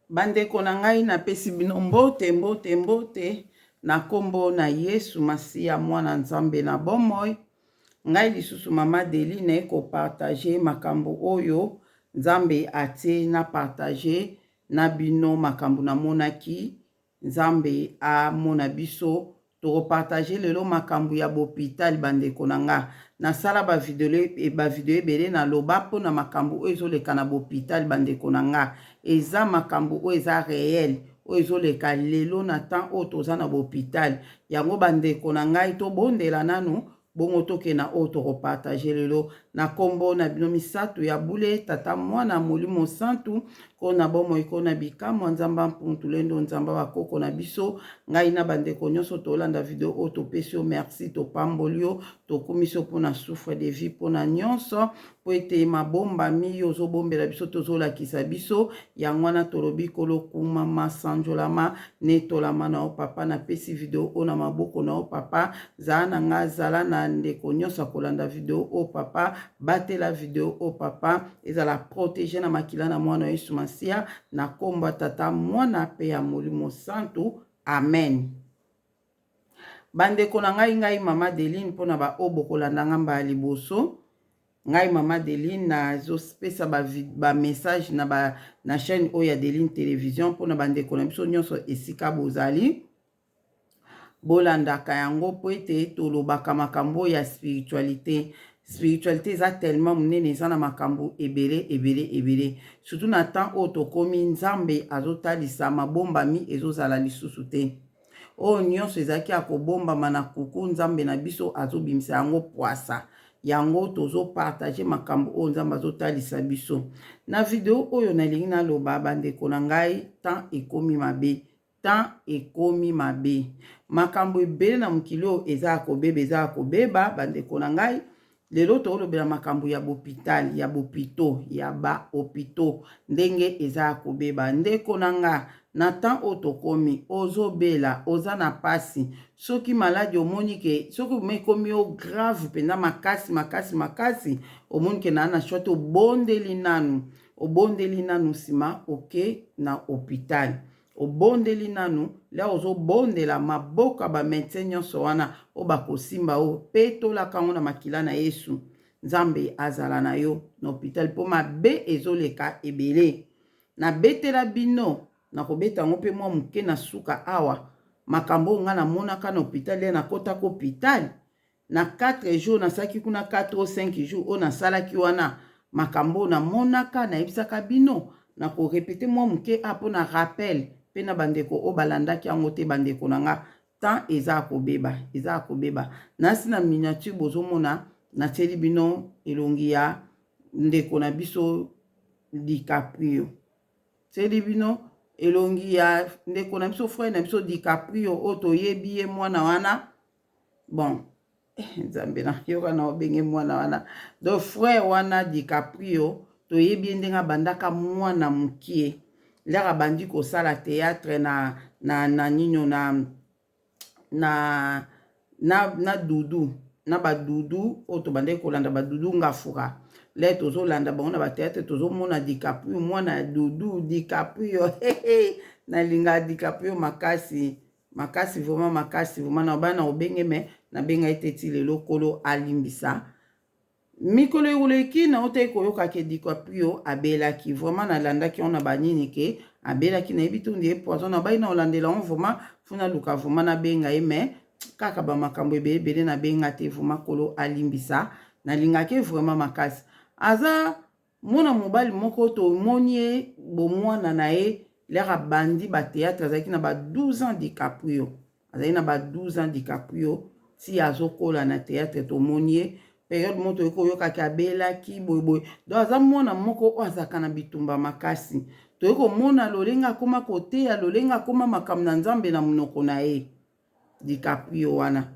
Bandeko na ngai, napesi bino mbote, mbote, mbote na nkombo na Yesu Masiya, Mwana Nzambe na bomoi. Ngai lisusu Mama Deli naye kopartage makambo oyo Nzambe atie na partage na bino makambo namonaki Nzambe amona biso. Toko partager lelo makambu ya bopital ba ndeko na nga. Na sala ba video ba video ebele na loba pona makambu oyo ezo leka na bopital ba ndeko na nga. Eza makambu oyo eza reel oyo ezo leka lelo na temps oyo toza na bopital. Yango ba ndeko na ngai to bondela nanu Bongo toke na oyo toko partager lelo na kombo na bino misatu ya bule Tata Mwana Molimo Santu ko na bomoi ko na bikamwa Nzamba Mpungu Tulendo Nzamba ba koko na biso ngai na ba ndeko nyonso tolanda video oyo topesi yo merci topamboli yo tokumisi yo mpo na souffle de vie mpo na nyonso mpo ete mabombami yo ozobombela biso tozolakisa biso yango wana tolobi kolo kumama sanjolama netolama na yo papa napesi video oyo na maboko na yo papa zala na nga zala na ndeko nyonso akolanda video oyo papa batela video oyo papa ezala protege na makila na mwana yesu masiya na nkombo ya tata mwana mpe ya molimo santu amen. Bandeko na ngai, ngai mama Deline mpo na baoyo bokolanda nga mbala liboso. Ngai mama Deline nazopesa ba, ba message na, ba, na chaîne oyo ya Deline Television mpo na bandeko na biso nyonso esika bozali bolandaka yango mpo ete tolobaka makambo ya spiritualité. Spiritualité eza tellement monene, eza na makambo ebele ebele ebele, surtout na temps oyo tokomi, Nzambe azotalisa mabombami ezozala lisusu te. Oyo nyonso ezalaki ya kobombama na kuku, Nzambe na biso azobimisa yango pwasa. Yango tozo partager makambo oyo Nzambe azotalisa biso. Na video oyo nalingi naloba bandeko na ngai, temps ekomi mabe. Temps ekomi mabe. Makambo ebele na mokili oyo eza ya kobeba, eza ya kobeba bandeko na ngai. Lelo tolobela makambo ya bopital, ya bopito, ya ba hopitaux ndenge eza ya kobeba. Ndeko na nga, na temps oyo tokomi, ozobela, oza na pasi, soki maladi omoni ke soki ekomi yo grave mpenza makasi makasi makasi, omoni ke naa na choix te, obondeli nanu, obondeli nanu, nsima oke na hopital. Obondeli nanu, lere ozobondela maboko ya ba medecin nyonso wana oyo bakosimba yo, petolaka yango na makila na Yesu. Nzambe azala na yo na hopital mpo mabe ezoleka ebele. Nabetela bino, nakobeta yango mpe mwa moke na suka awa, makambo oyo ngai namonaka na hopital lere nakotaka hopital. Na 4 jours nasalaki kuna, 4 ou 5 jours oyo nasalaki wana, makambo oyo namonaka nayebisaka bino, nakorepete mwa moke a mpo na rappel mpe na bandeko oyo balandaki yango te. Bandeko na nga, temps eza ya kobeba, eza ya kobeba. Nasi na miniature bozomona natieli bino elongi ya ndeko na biso DiCaprio, tieli bino elongi ya ndeko na biso, frère na biso DiCaprio oyo toyebi ye mwana wana. Bon, Nzambe na yoka na obenge mwana wana, donc frère wana DiCaprio toyebi ye ndenge abandaka mwana mokie, lere abandi kosala théâtre na nino na Dudu na badudu oyo tobandaki kolanda, badudu ngafura, lere tozolanda bango na batheatre, tozomona DiCaprio mwana ya Dudu DiCaprio. Nalingaka DiCaprio makasi makasi, vraiment makasi, vraiment. Na bana obenge me nabenga ye te ti lelo, kolo alimbisa. Mikolo ekoleki nautaki koyoka ke DiCaprio abelaki. Vraiment nalandaki yango na banini ke abelaki, nayebi te ondie poison na bai na olandela yango. Vraiment faut naluka vraiment nabenga ye, mais kaka bamakambo ebele ebele nabenga te. Vraiment kolo alimbisa, nalingaki vraiment makasi. Aza mwana mobali moko tomoni ye bomwana na ye, lere abandi batheatre azalaki na ba 12 ans. DiCaprio azalaki na ba 12 ans. DiCaprio ti azokola na théâtre, tomoni ye période moko toyoki koyokaki abelaki boyeboye. Donc aza mwana moko oyo azalaka na bitumba makasi. Toyoki komona lolenge akóma koteya, lolenge akóma makambo na Nzambe na monoko na ye DiCaprio wana.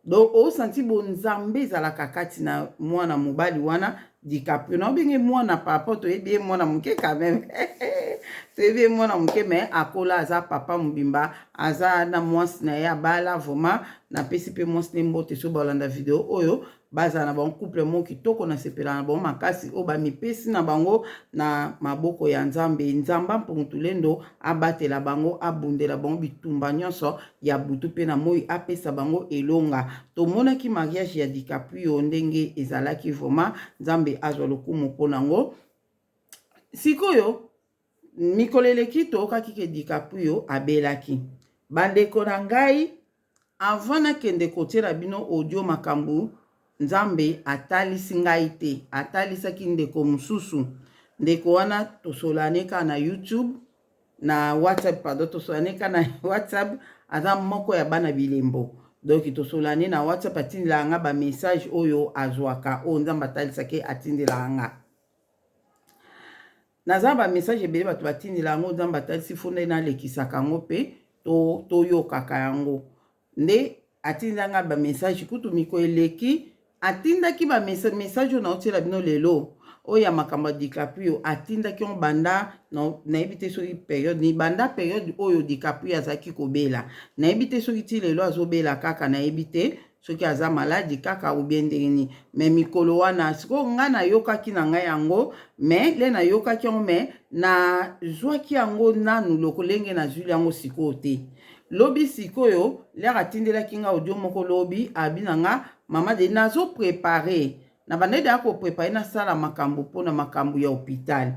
Donc osanti bonzambe ezalaka kati na mwana mobali wana DiCaprio. Na obenge mwana papa, toyebi ye mwana moke quand même, toyebi ye mwana moke, mais akola, aza papa mobimba, aza na mwasi na ye abala. Vraiment napesi mpe mwasi ne mbote so balanda video oyo. Bazala na bango couple moko kitoko, nasepela na bango makasi, oyo bamipesi na bango na maboko ya Nzambe. Nzamba Mpungutulendo abatela bango, abundela bango bitumba nyonso ya butu mpe na moi, apesa bango elonga. Tomonaki mariage ya DiCaprio ndenge ezalaki, vraiment Nzambe azwa lokumu mpo nango. Sikoyo mikolo eleki toyokaki ke DiCaprio abelaki. Bandeko na ngai, avant nakende kotiela bino audio makambo Nzambe atalisi ngai te, atalisaki ndeko mosusu. Ndeko wana tosolane kaka na YouTube, na WhatsApp, pardon, tosolane kaka na WhatsApp. Aza moko ya bana bilembo, donc tosolane na WhatsApp, atindelaka nga bamessage oyo azwaka, oyo Nzambe atalisaki, atindelaka nga. Naza bamessage ebele bato batindela yango, Nzambe atalisi, fo nde nalekisaka yango mpe toyokaka yango. Nde atindela nga bamessage kutu miko eleki, atindaki bamessage oyo naotiela bino lelo, oyo ya makambo ya DiCaprio. Atindaki yango banda, nayebi te soki période ni banda période oyo DiCaprio azalaki kobela. Nayebi te soki ti lelo azobela kaka, nayebi te soki aza maladi kaka ou bien ndenge nini. Mais mikolo wana sikoyo ngai nayokaki na ngai yango, mais le nayokaki yango, mais nazwaki yango nanu lokolenge nazwili yango sikoyo te. Lobi sikoyo lere atindelaki nga audio moko lobi, abi na nga: "Mama de, nazoprépare na bandai deya koprépare, nasala makambo mpona makambo ya hôpital,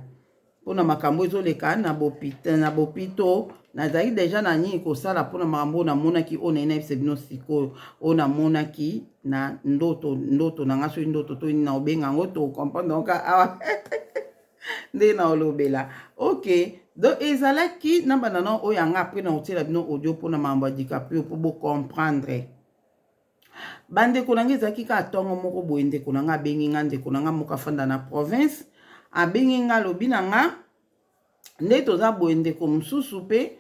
mpona makambo ezoleka na bopito. Nazalaki déjà na nini kosala mpona makambo oyo namonaki, oyo naye nayebisa bino sikoyo, oyo namonaki na ndoto, ndoto na nga, soki ndoto to nini na obenga yango, tocomprendre yango awa nde na olobela." Ok, donc ezalaki na banda na oyo yanga. Après na kotiela bino audio mpona makambo ya DiCaprio mpo bocomprendre. Bandeko na ngai, ezalaki kaka ntongo moko boye, ndeko na ngai abengi nga. Ndeko na ngai moko afanda na province abengi nga, alobi na nga nde toza boye, ndeko mosusu mpe,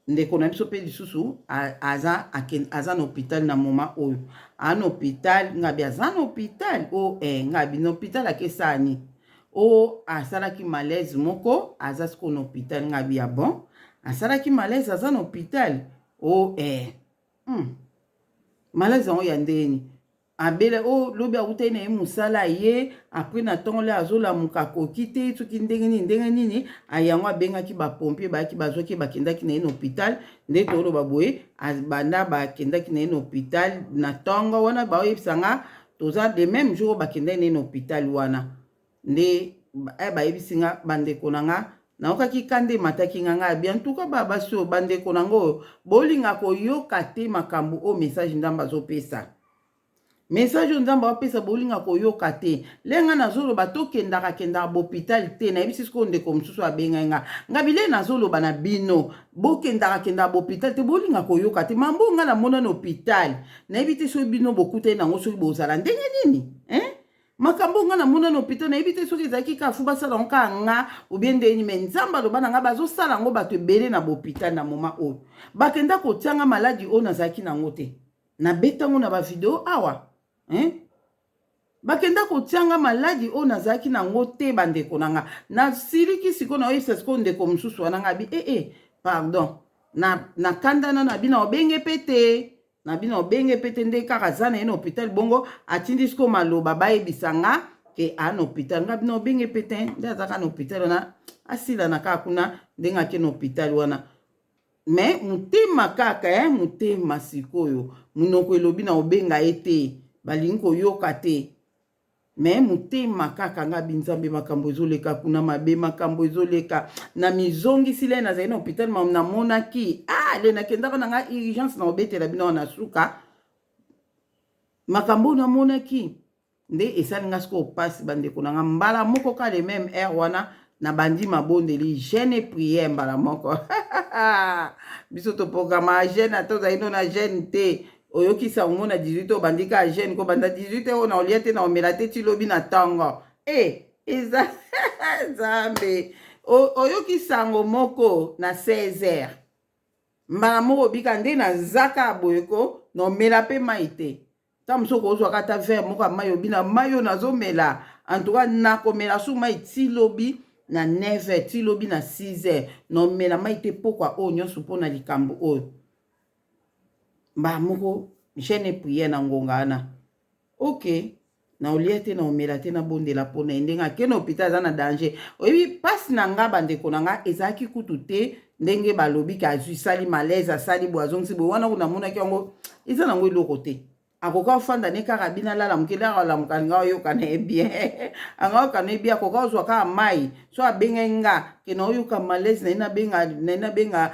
ndeko na biso mpe lisusu aza na hôpital na moment oyo, aa na hôpital. Ngabi aza na hôpital o ngabi na hôpital akesala nini? O asalaki malaise moko, aza sikoyo na hôpital. Ngabi ya bon, asalaki malaise, aza na hôpital o Malaise yango ya ndeni? Abele o lobi awutaki na ye mosala ye, après na ntongo le azolamuka, akoki te, soki ndenge nini, ndenge nini ayango. Abengaki bapompier, bayaki, bazwaki, bakendaki na ye na hôpital. Nde toloba boye, banda bakendaki na ye na hôpital na ntongo wana, baoyebisa nga toza le même jour bakendaki na ye na hôpital wana. Nde bayebisi nga, bandeko na nga, nayokaki kanda emataki nga. Ngai abi antuka basi oyo, bandeko na ngo oyo bolinga koyoka te makambo oyo, message Nzambe azopesa, message oyo Nzambe apesa, bolinga koyoka te. Le nga nazoloba tokendaka kendaka bahôpital te. Nayebisi sikoyo ndeko mosusu abengai nga, nga bile nazoloba na bino, bokendaka kendaka bahôpital te, bolinga koyoka te. Mambo nga namona na hôpital, nayebi te soki bino bokutani nango, soki bozala ndenge nini, hein? Makambo nga namona na hôpital, nayebi te soki ezalaki kaka fu basala yango kaka nga obie ndeni. Mais Nzambe aloba na nga, bazosala yango bato ebele na bahôpital na moment oyo. Bakenda kotianga maladi oyo nazalaki nango te, nabetango na bavideo awa, hein? Bakenda kotianga maladi oyo nazalaki nango te. Bandeko na nga, nasiliki sikoyo, naoyebisa sikoyo ndeko mosusu wana. Nga abi ee pardon, na kanda nano, abi na obenge mpe te, na bino obenge mpe te. Nde kaka aza na ye na hôpital bongo, atindi sikoyo maloba bayebisa nga ke aa na hôpital. Nga bino obenge mpe te, nde aza kaka na hôpital wana, asila na kaka kuna ndenge ake na hôpital wana. Mais motema kaka motema sikoyo, monoko elobi na obenga ye te, balingi koyoka te, mais motema kaka. Nga binzambe, makambo ezoleka kuna mabe, makambo ezoleka na mizongisi. Le nazali na hôpital, namonaki le nakendaka na nga urgence, na obetela bino wana suka makambo oyo namonaki nde esali nga sikoyo mpasi. Bandeko na nga, mbala moko ka le même heure wana nabandi mabondeli, jeûne, prière mbala moko. Biso topokama jeûne, ata ozali no na jeûne te, oyokisa yango na 18, obandi ka jeûne, kobanda 18 oyo na olia te, na omela te, ti lobi na ntongo. E eza Nzambe, oyoki sango moko na 16 heures, mbala moko obika nde nazaka boye ko na omela mpe mai te. Ntango mosusu okozwaka ata verre moko ya mai, obina mai oyo nazomela, en tout cas nakomela su mai ti lobi na 9 heures, ti lobi na 6 heures naomela mai te. Pokwa oyo nyonso mpona likambo oyo, mbala moko jeûne, prière na ngonga wana. Ok, Na olia te, na omela te, nabondela mpo na ye ndenge ake na hôpital, aza na danger. Oyebi mpasi na nga, bandeko na nga, ezalaki kutu te ndenge balobi ke azwi sali malaise, asali boye, azongisi boye. Wana kuna namonaki yango eza nango eloko te. Akoka ofanda ne kaka bino, alala moke, laka olamuka, alinga oyoka na ye bien, anga oyoka na ye bien. Akoka ozwa kaka mai. So abengai nga ke na oyoka malaise na ye, nabenga na ye, nabenga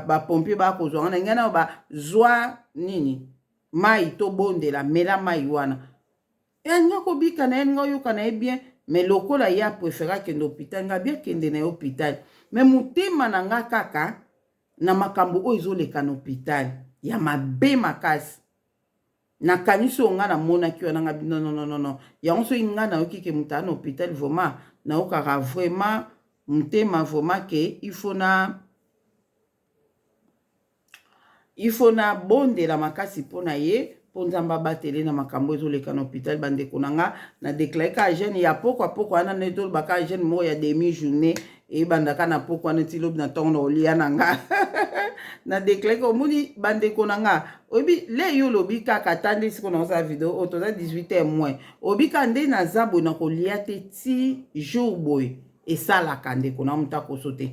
bapompier bakozwa nga na ngai na bazwa nini, mai tobondela, mela mai wana, alinga kobika na ye, alinga oyoka na ye bien. Mais lokola ye apréféré akende hôpital, nga bi akende na ye hôpital. Mais motema na nga kaka na makambo oyo ezoleka na hôpital ya mabe makasi. Nakanisi oyo nga namonaki wana, nga bi non. Yango soki nga nayoki ke moto aa na hôpital, vraiment nayokaka vraiment motema vraiment ke il faut nabondela makasi mpo na ye, mpo Nzambe abatele na makambo ezoleka na hôpital. Bandeko na nga, na déclare ka jeûne ya pokwa. Pokwa wana nde tolobaka jeûne moko ya demi journée, ebandaka na pokwa wana ti lobi na ntongo na kolia na nga. Na déclare, omoni, bandeko na nga, oyebi le yo olobi kaka ata nde sikoyo naosala video oyo, toza 18 heure moins, oyebi kaka nde naza boye na kolia te ti jour boye. Esalaka, ndeko na moto akoso te,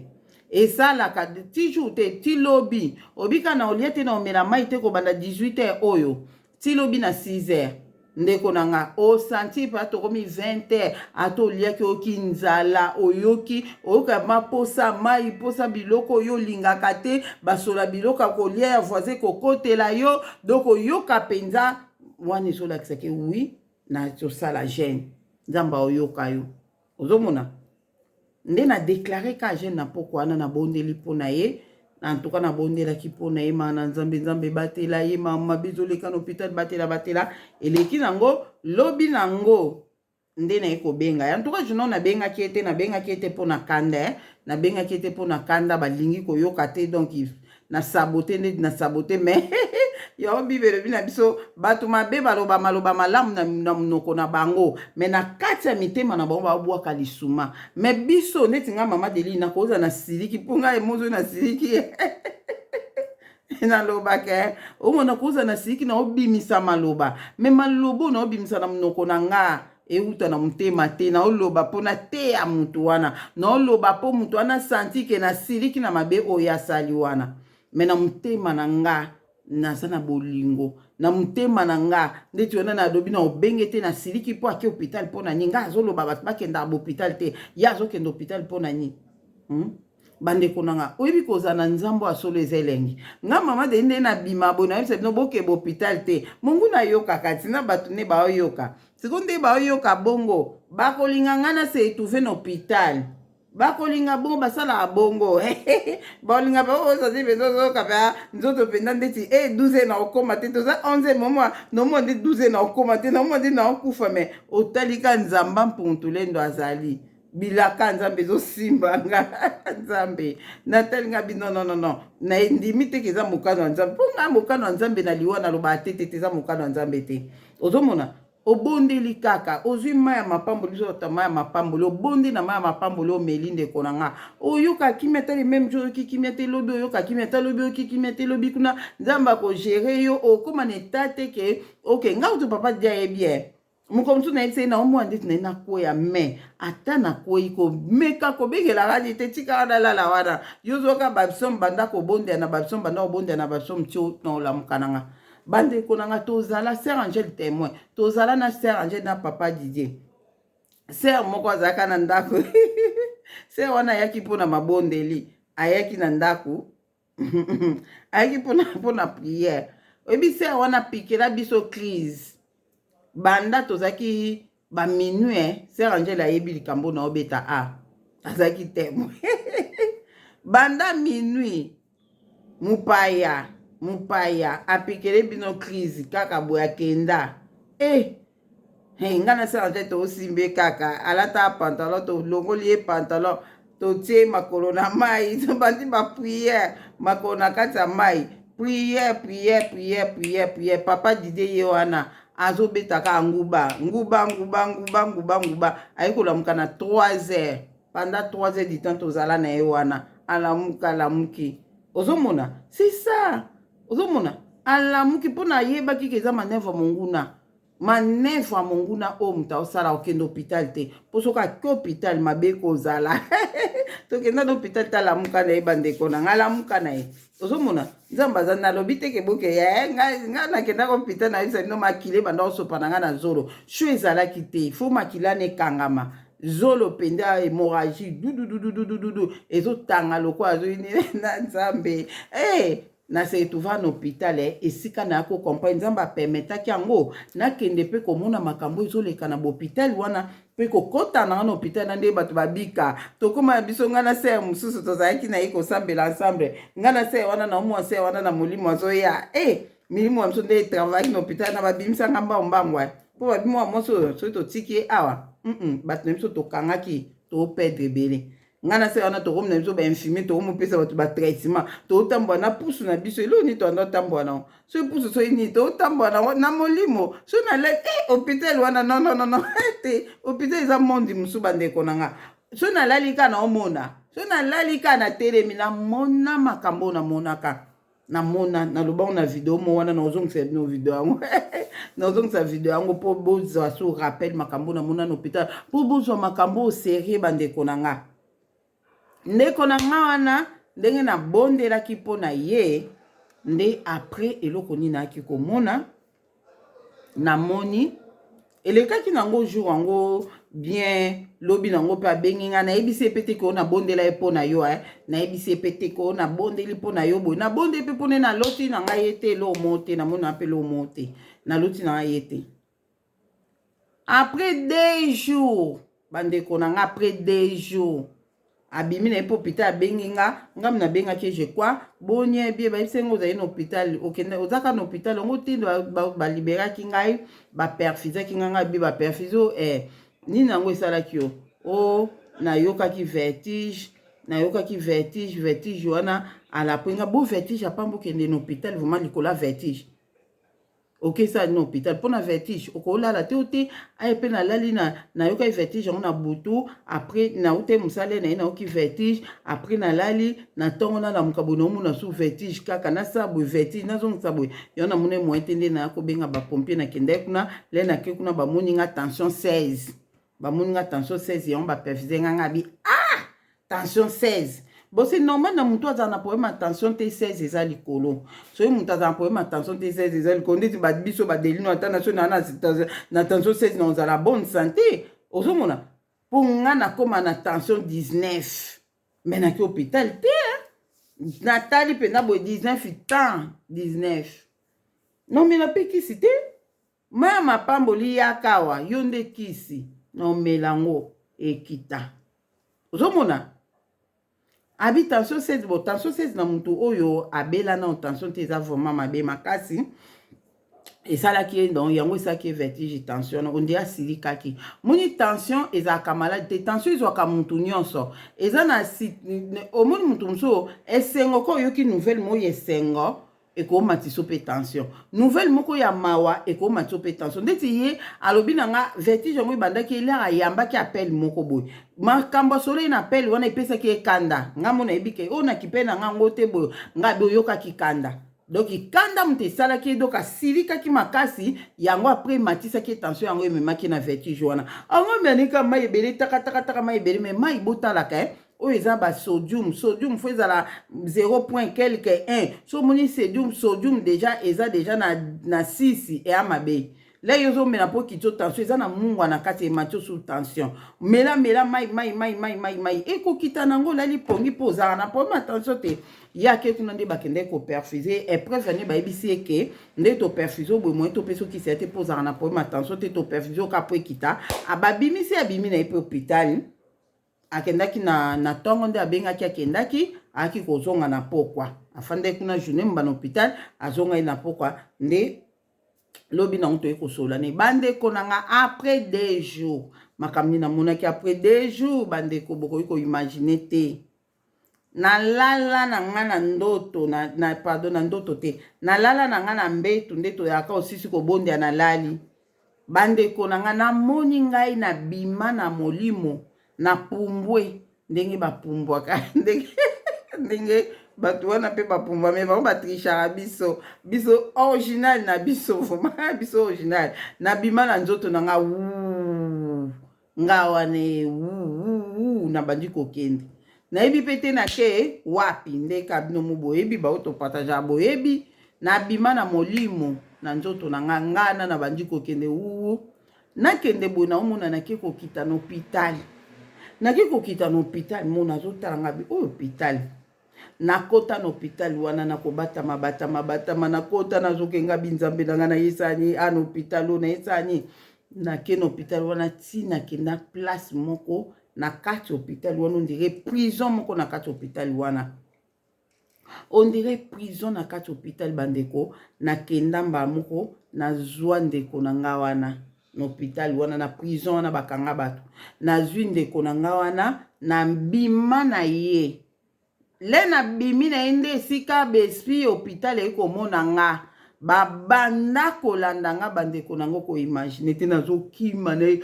esalaka ti jour te, ti lobi. Oyebi kaka na olia te, na omela mai te, kobanda 18 heure oyo ti lobi na 6 heures. Ndeko na nga, osentir mpe tokomi 20 heures, ata oliaki, oyoki nzala, oyoki, oyoka maposa mai, posa biloko oyo olingaka te, basola biloko ya kolia ya voisin kokotela yo. Donc oyoka mpenza wana ezolakisaki oui, nazosala jeûne, Nzambe aoyoka yo. Ozomona nde na déclare ka jeûne na poko wana, nabondeli mpo na ye. En tout cas nabondelaki mpo na ye, maa na Nzambe, Nzambe batela ye, mama mabe ezoleka na hôpital, batela, batela. Eleki nango, lobi nango nde naye kobenga ye. En tout cas journal nabengaki ye te, nabengaki ye te mpo na kanda, eh. Nabengaki ye te mpo na kanda, balingi koyoka te. Donc na sabote nde na sabote. Mais yango Bible elobi na biso, bato mabe baloba maloba malamu na monoko na bango, mais na kati ya mitema na bango babwaka lisuma. Mais biso neti nga mama Deli, nakoza na siliki mpo ngai emozo na siliki, nalobaka omona koza na siliki, na obimisa maloba, mais maloba oyo naobimisa na monoko na nga euta na motema te. Naoloba mpo nateya motu wana, naoloba mpo motu wana santi ke nasiliki na mabe oyo asali wana. Mais na motema na nga naza na bolingo na motema na nga. Ndeti wana nalobi na obenge te, nasiliki mpo ake hôpital mpo na nini? Nga azoloba bato bakendaka bahôpital te, ye azokende hôpital mpo na nini, Bandeko na nga, oyebi kozala na Nzambe ya solo eza elengi. Nga mama de nde nabima boye, nayebisa bino bokeba hôpital te. Mongu nayokaka ntina bato nde baoyoka sikoyo, nde baoyoka bongo, bakolinga nga na se étouffe na hôpital. Bakolinga bongo, basalaka bongo, bakolinga mpe ozazi mpenza, ozoyoka mpe nzoto mpenza ndeti e 12 na okóma te, toza 11 moma nomona nde 12 na okóma te, nomona nde na okufa. Mais otalika Nzamba mpuntulendo azali bilaka, Nzambe ezosimba nga, Nzambe natali nga bi non, nandimi te ke eza mokano ya Nzambe mpo nga mokano ya Nzambe na liwa. Naloba te te te, eza mokano ya Nzambe te. Ozomona, obondeli kaka, ozwi mai ya mapamboli, biso bato mai ya mapamboli, obondi na mai ya mapamboli, omeli, ndeko na nga, oyoka kimia. Tali même jour oyoki kimia te, lobi oyoka kimia ta, lobi oyoki kimia te, lobi kuna Nzambe akogérer yo, okóma na eta te ke ok. Nga kutu papa dia ye bien, mokolo mosusu nayebisa ye, naomona ndeti na ye nakwea, mais ata nakwei, komeka kobengelaka ni te, tika wana, lala wana, yo zoka bapsaume, banda kobondela na bapsaume, banda kobondela na bapsaume ti na olamuka na nga. Bandeko na nga, tozala sœur Angele témoin, tozala na sœur Angele na papa Didier. Sœur moko azalaka na ndako, sœur wana ayaki mpona mabondeli, ayaki na ndako, ayaki mpona prière. Oyebi sœur wana apikela biso crise banda tozalaki baminuit. Sœur Angele ayebi likambo na obeta a azalaki témoin. Banda minuit, mopaya mopaya apikele bino crise kaka boye, akenda e hey, nga na sœur Angele tosimbe kaka, alata pantalon, tolongoli ye pantalon, totie makolo na mai, tobandi baprière, makolo na kati ya mai, prière, prière, prière, prière, prière. Papa Didie ye wana azobetaka nguba nguba nguba nguba nguba nguba. Aye kolamuka na 3 heures. Pendant 3 heures du temps tozala na ye wana, alamuka, alamuki. Ozomona, c'est ça, ozomona alamuki mpona ayebaki ke eza manœuvre monguna. Manœuvre ya monguna oyo moto aosala, okende hôpital te, mpo soki ake hôpital, mabe kozala. Tokenda na hôpital, talamuka na ye. Bandeko na ngai, lamuka na ye. Ozomona Nzambe aza. Nalobi te ke boke ngai nakendaka hôpital, nayebisa bino, makila ebanda kosopa na ngai na zolo. Sho ezalaki te, fo makila na ekangama zolo mpenza, hémorragie dududududududu ezotanga lokola azoyini na Nzambe. Hey, na se retrouva na hôpital, esika naya kocomprendre Nzambe apermettaki yango, nakende mpe komona makambo ezoleka na bahôpital wana, mpe kokɔta na nga na hôpital na nde bato babika. Tokóma na biso, ngai na sœur mosusu, tozalaki na ye kosambela ensemble. Ngai na sœur wana, na omwa sœur wana na molimo azoya e milimo ya biso nde etravaillaki na hôpital na babimisanga mbango mbango, mpo babimwa mwasi oyo, soki totiki ye awa, bato na biso tokangaki, toperdre ebele. Ngai na sœur wana, tokomi na biso bainfirmier, tokomopesa bato batraitement, totambola na pusu na biso. Eloko nini toanda otambola nango? Soki pusu, soki nini, totambola nango na molimo. So nalai e hôpital wana, non, non, non, non te, hôpital eza monde mosusu. Bandeko na nga, so nalali kaka, naomona. So nalali kaka, natelemi, namona makambo oyo namonaka. Namona, nalobango na video mo wana, nazongisa bino video yango, nazongisa video yango mpo bozwa so rappel makambo namona na hôpital, mpo bozwa makambo oyo sérieux. Bandeko na nga, ndeko na nga wana, ndenge nabondelaki mpo na ye nde après eloko nini nayaki komona, namoni elekaki nango jour yango bien. Lobi nango mpe abengi ngai, nayebisi ye mpe te ke oyo nabondela ye mpo na yo. Nayebisi ye mpe te ke oyo nabondeli mpo na yo boye, nabondeli mpe mpona naloti na ngai ye te. Eloko moko te namoni mpe, eloko moko te naloti na ngai ye te. Après 2 jours, bandeko na ngai, après 2 jours, abimi na ye mpo hôpital. Abengi nga, ngami nabengaki, je crois, boni ebie bayebisi ngo ozali na hôpital, okende ozaka na hôpital yango te. Baliberaki ngai, baperfusaki ngai. Ngai bi baperfuse o nini yango esalaki yo? O nayokaki vertige, nayokaki vertige. Vertige wana alapwe nga bo vertige apamba. Okende na hôpital vraiment likolo ya vertige, okesala na hôpital mpona vertige, okolala te o te. Aye mpe nalali, nayokaki vertige yango na butu. Après nauta mosala na ye, nayoki vertige. Après nalali, na ntongo nalamuka boye, naomona su vertige kaka. Nasala boye, vertige, nazongisa boye, yango namoni moyen te. Nde naya kobenga bapompier, nakendaki kuna le, nake kuna, bamoni nga tension 16, bamoni nga tension 16, yango baperfuse nga. Nga bi ah, tension 16, bon, c'est normal na motu azala na problème ya tension te. 16 eza likolo. Soki moto azala na problème ya tension te, 16 eza likolo. Ndeti biso badelino, ata na soki naa na tension 16, na ozala bonne santé. Ozomona, mpo nga nakóma na tension 19, mais naki hôpital te. Natali mpenza boye, 19 temps 19, nomela mpe kisi te. Maya mapamboli yaka awa, yo nde kisi nomela yango ekita. Ozomona abi tension 16. Bon, tension 16 na motu oyo abela na tension te, eza vraiment mabe makasi. Esalaki ye donc, yango esalaki ye vertige, tension. Onde asilikaki. Moni, tension ezalaka maladi te. Tension ezwaka mutu nyonso. Eza na omoni mutu mosusu, esengo ko oyoki nouvelle moko esengo, ekomatisa mpe tension. Nouvelle moko ya mawa ekomatisa mpe tension. Ndeti ye alobi na nga, vertige yango ebandaki elere ayambaki appel moko boye, makambo asolo ye na appel wana epesaki ye kanda. Nga mo nayebi ke oyo nakipe na nga ngo te boye. Nga bi oyokaki kanda, donc kanda moto esalaki ye, donc asilikaki makasi. Yango après ematisaki ye tension, yango ememaki na vertige wana. Yango meanika mai ebele, takatakataka mai ebele. Mais mai botalaka, oyo eza basodium. Sodium fo ezala 0 point quelque 1. So omoni sodium déjà eza déjà na 6, eya mabe. La yo ozomela mpo kiti tension, eza na mungwa na kati, emati osu tension. Mela, mela mai, mai, mai, mai, mai, mai, ekokita nango. Olali pongi mpo ozalaka na problème ya tension te. Ye ake kuna nde bakendaki koperfuse. Épreuve nde bayebisi ye ke nde toperfuse boye, moye topesi okisi ya te mpo ozalaka na problème ya tension te, toperfuse oka mpo ekita. Ababimisi, abimi na ye mpe hôpital. Akendaki na ntongo nde abengaki, akendaki, ayaki kozonga na pokwa. Afandaki kuna journée mba na hôpital, azongaki na pokwa. Nde lobi nango toyei kosolola ne. Bandeko na nga, après 2 jours, makambo nini namonaki après 2 jours? Bandeko, bokoki koimaginer te. Nalala na nga na ndoto na, pardon, na ndoto te, nalala na nga na mbetu nde toyaka osisi kobondela. Nalali, bandeko na nga, namoni ngai nabima na molimo, napumbwe ndenge bapumbwaka, ndenge Bato wana mpe bapumbwa, me bango batrichaka biso. Biso original na biso, vraiment biso original. Nabima na nzoto na nga, wuu nga wana e wuu, nabandi kokende, nayebi mpe te nake wapi. Nde ka bino mo boyebi, bao topartageaka, boyebi. Nabima na molimo na nzoto na nga, nga na nabandi kokende, wuu, nakende boye, naomona nake kokita na hôpital, nake kokita na hôpital mo, nazotala nga bi oyo hôpital. Nakota na hôpital wana, nakobatama batama batama, nakota, nazokenga binzambe na ngai, nayesani a na hôpital oyo, nayesani. Nake na hôpital wana, ti nakenda place moko na kati hôpital wana, on dirait prison moko na kati hôpital wana, on dirait prison na kati hôpital. Bandeko, nakenda mbala moko, nazwa ndeko na nga wana na hôpital wana, na prison wana bakanga bato. Nazwi ndeko na nga wana, nabima na ye. Le nabimi na ye, nde esika baesprit hôpital eyi komona nga, babanda kolanda nga. Bandeko nango, koimaginer te, nazokima na ye,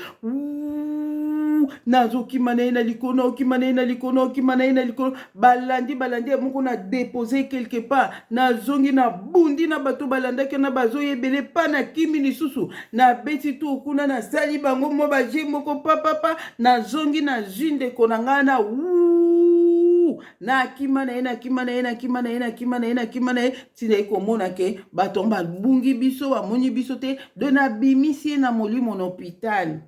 nazokima na ye na likolo, naokima na ye na likolo, naokima na ye na likolo. Balandi, balandi ye moko, na dépose quelque part, nazongi, nabundi na bato balandaki na bazoyebele pa, nakimi lisusu, nabeti tour kuna, nasali bango mwa baje moko papapa, nazongi, nazwi ndeko na ngai na wu, nakima na ye, nakima na ye, nakima na ye, nakima na ye, nakima na ye, ntina ye komona ke bato yango babungi biso, bamoni biso te. Do nabimisi ye na molimo na hôpital,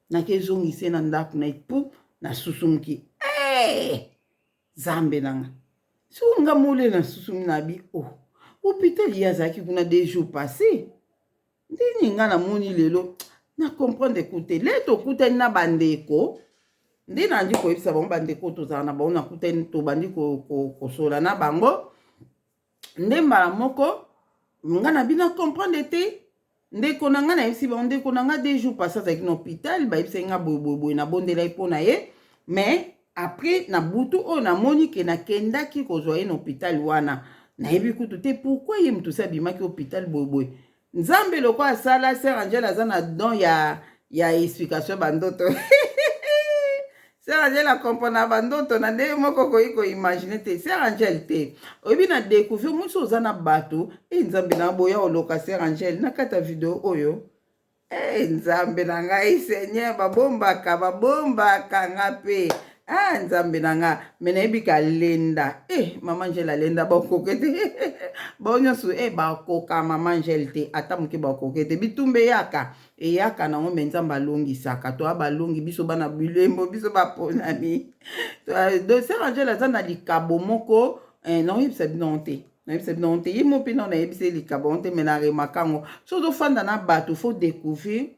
nakezongisa ye na ndako na ye, pu nasusumuki. Hey! Nzambe na nga, soki nga mole nasusumi na bi o oh, hôpital ye azalaki kuna 2 jours passé, ndeni nga namoni lelo na comprendre ekute le tokutani na bandeko, nde nandi koyebisa bango, bandeko tozala na bango, nakutani, tobandi kosola na bango, nde mbala moko nga na bino comprendre te. Ndeko na ngai, nayebisi bango, ndeko na ngai 2 jours passé azalaki na hôpital, bayebisaki nga boyeboyeboye, nabondela ye mpo na ye. Mais après na butu oyo namoni ke nakendaki kozwa ye na hôpital wana, nayebi kutu te pourquoi ye moto osi abimaki hôpital boyeboye. Nzambe lokola asala, sœur Angele aza na don ya explication bandoto. Sœur Angele acomprendre bandoto na ndenge moko okoki koimaginer te. Sœur Angele te, oyebi na découvrir mosi oza na bato e Nzambe na boya oloka. Sœur Angele na kati ya video oyo e Nzambe na ngai, Seigneur, babombaka, babombaka nga mpe. Ah, Nzambe na nga, me nayebi kalenda e mama Angele alenda, bakoke te, bao nyonso e bakoka mama Angele te, ata moke bakoke te. Bitumba eyaka, eyaka nango, me Nzambe alongisaka. Toya balongi, biso bana bilembo, biso baponami. Donc sœur Angele aza na likabo moko eh, naoyebisa bino te, nayebisa bino te, ye mo mpe nao nayebisa ye likabo te, me naremaka yango. So ozofanda na bato, faut découvrir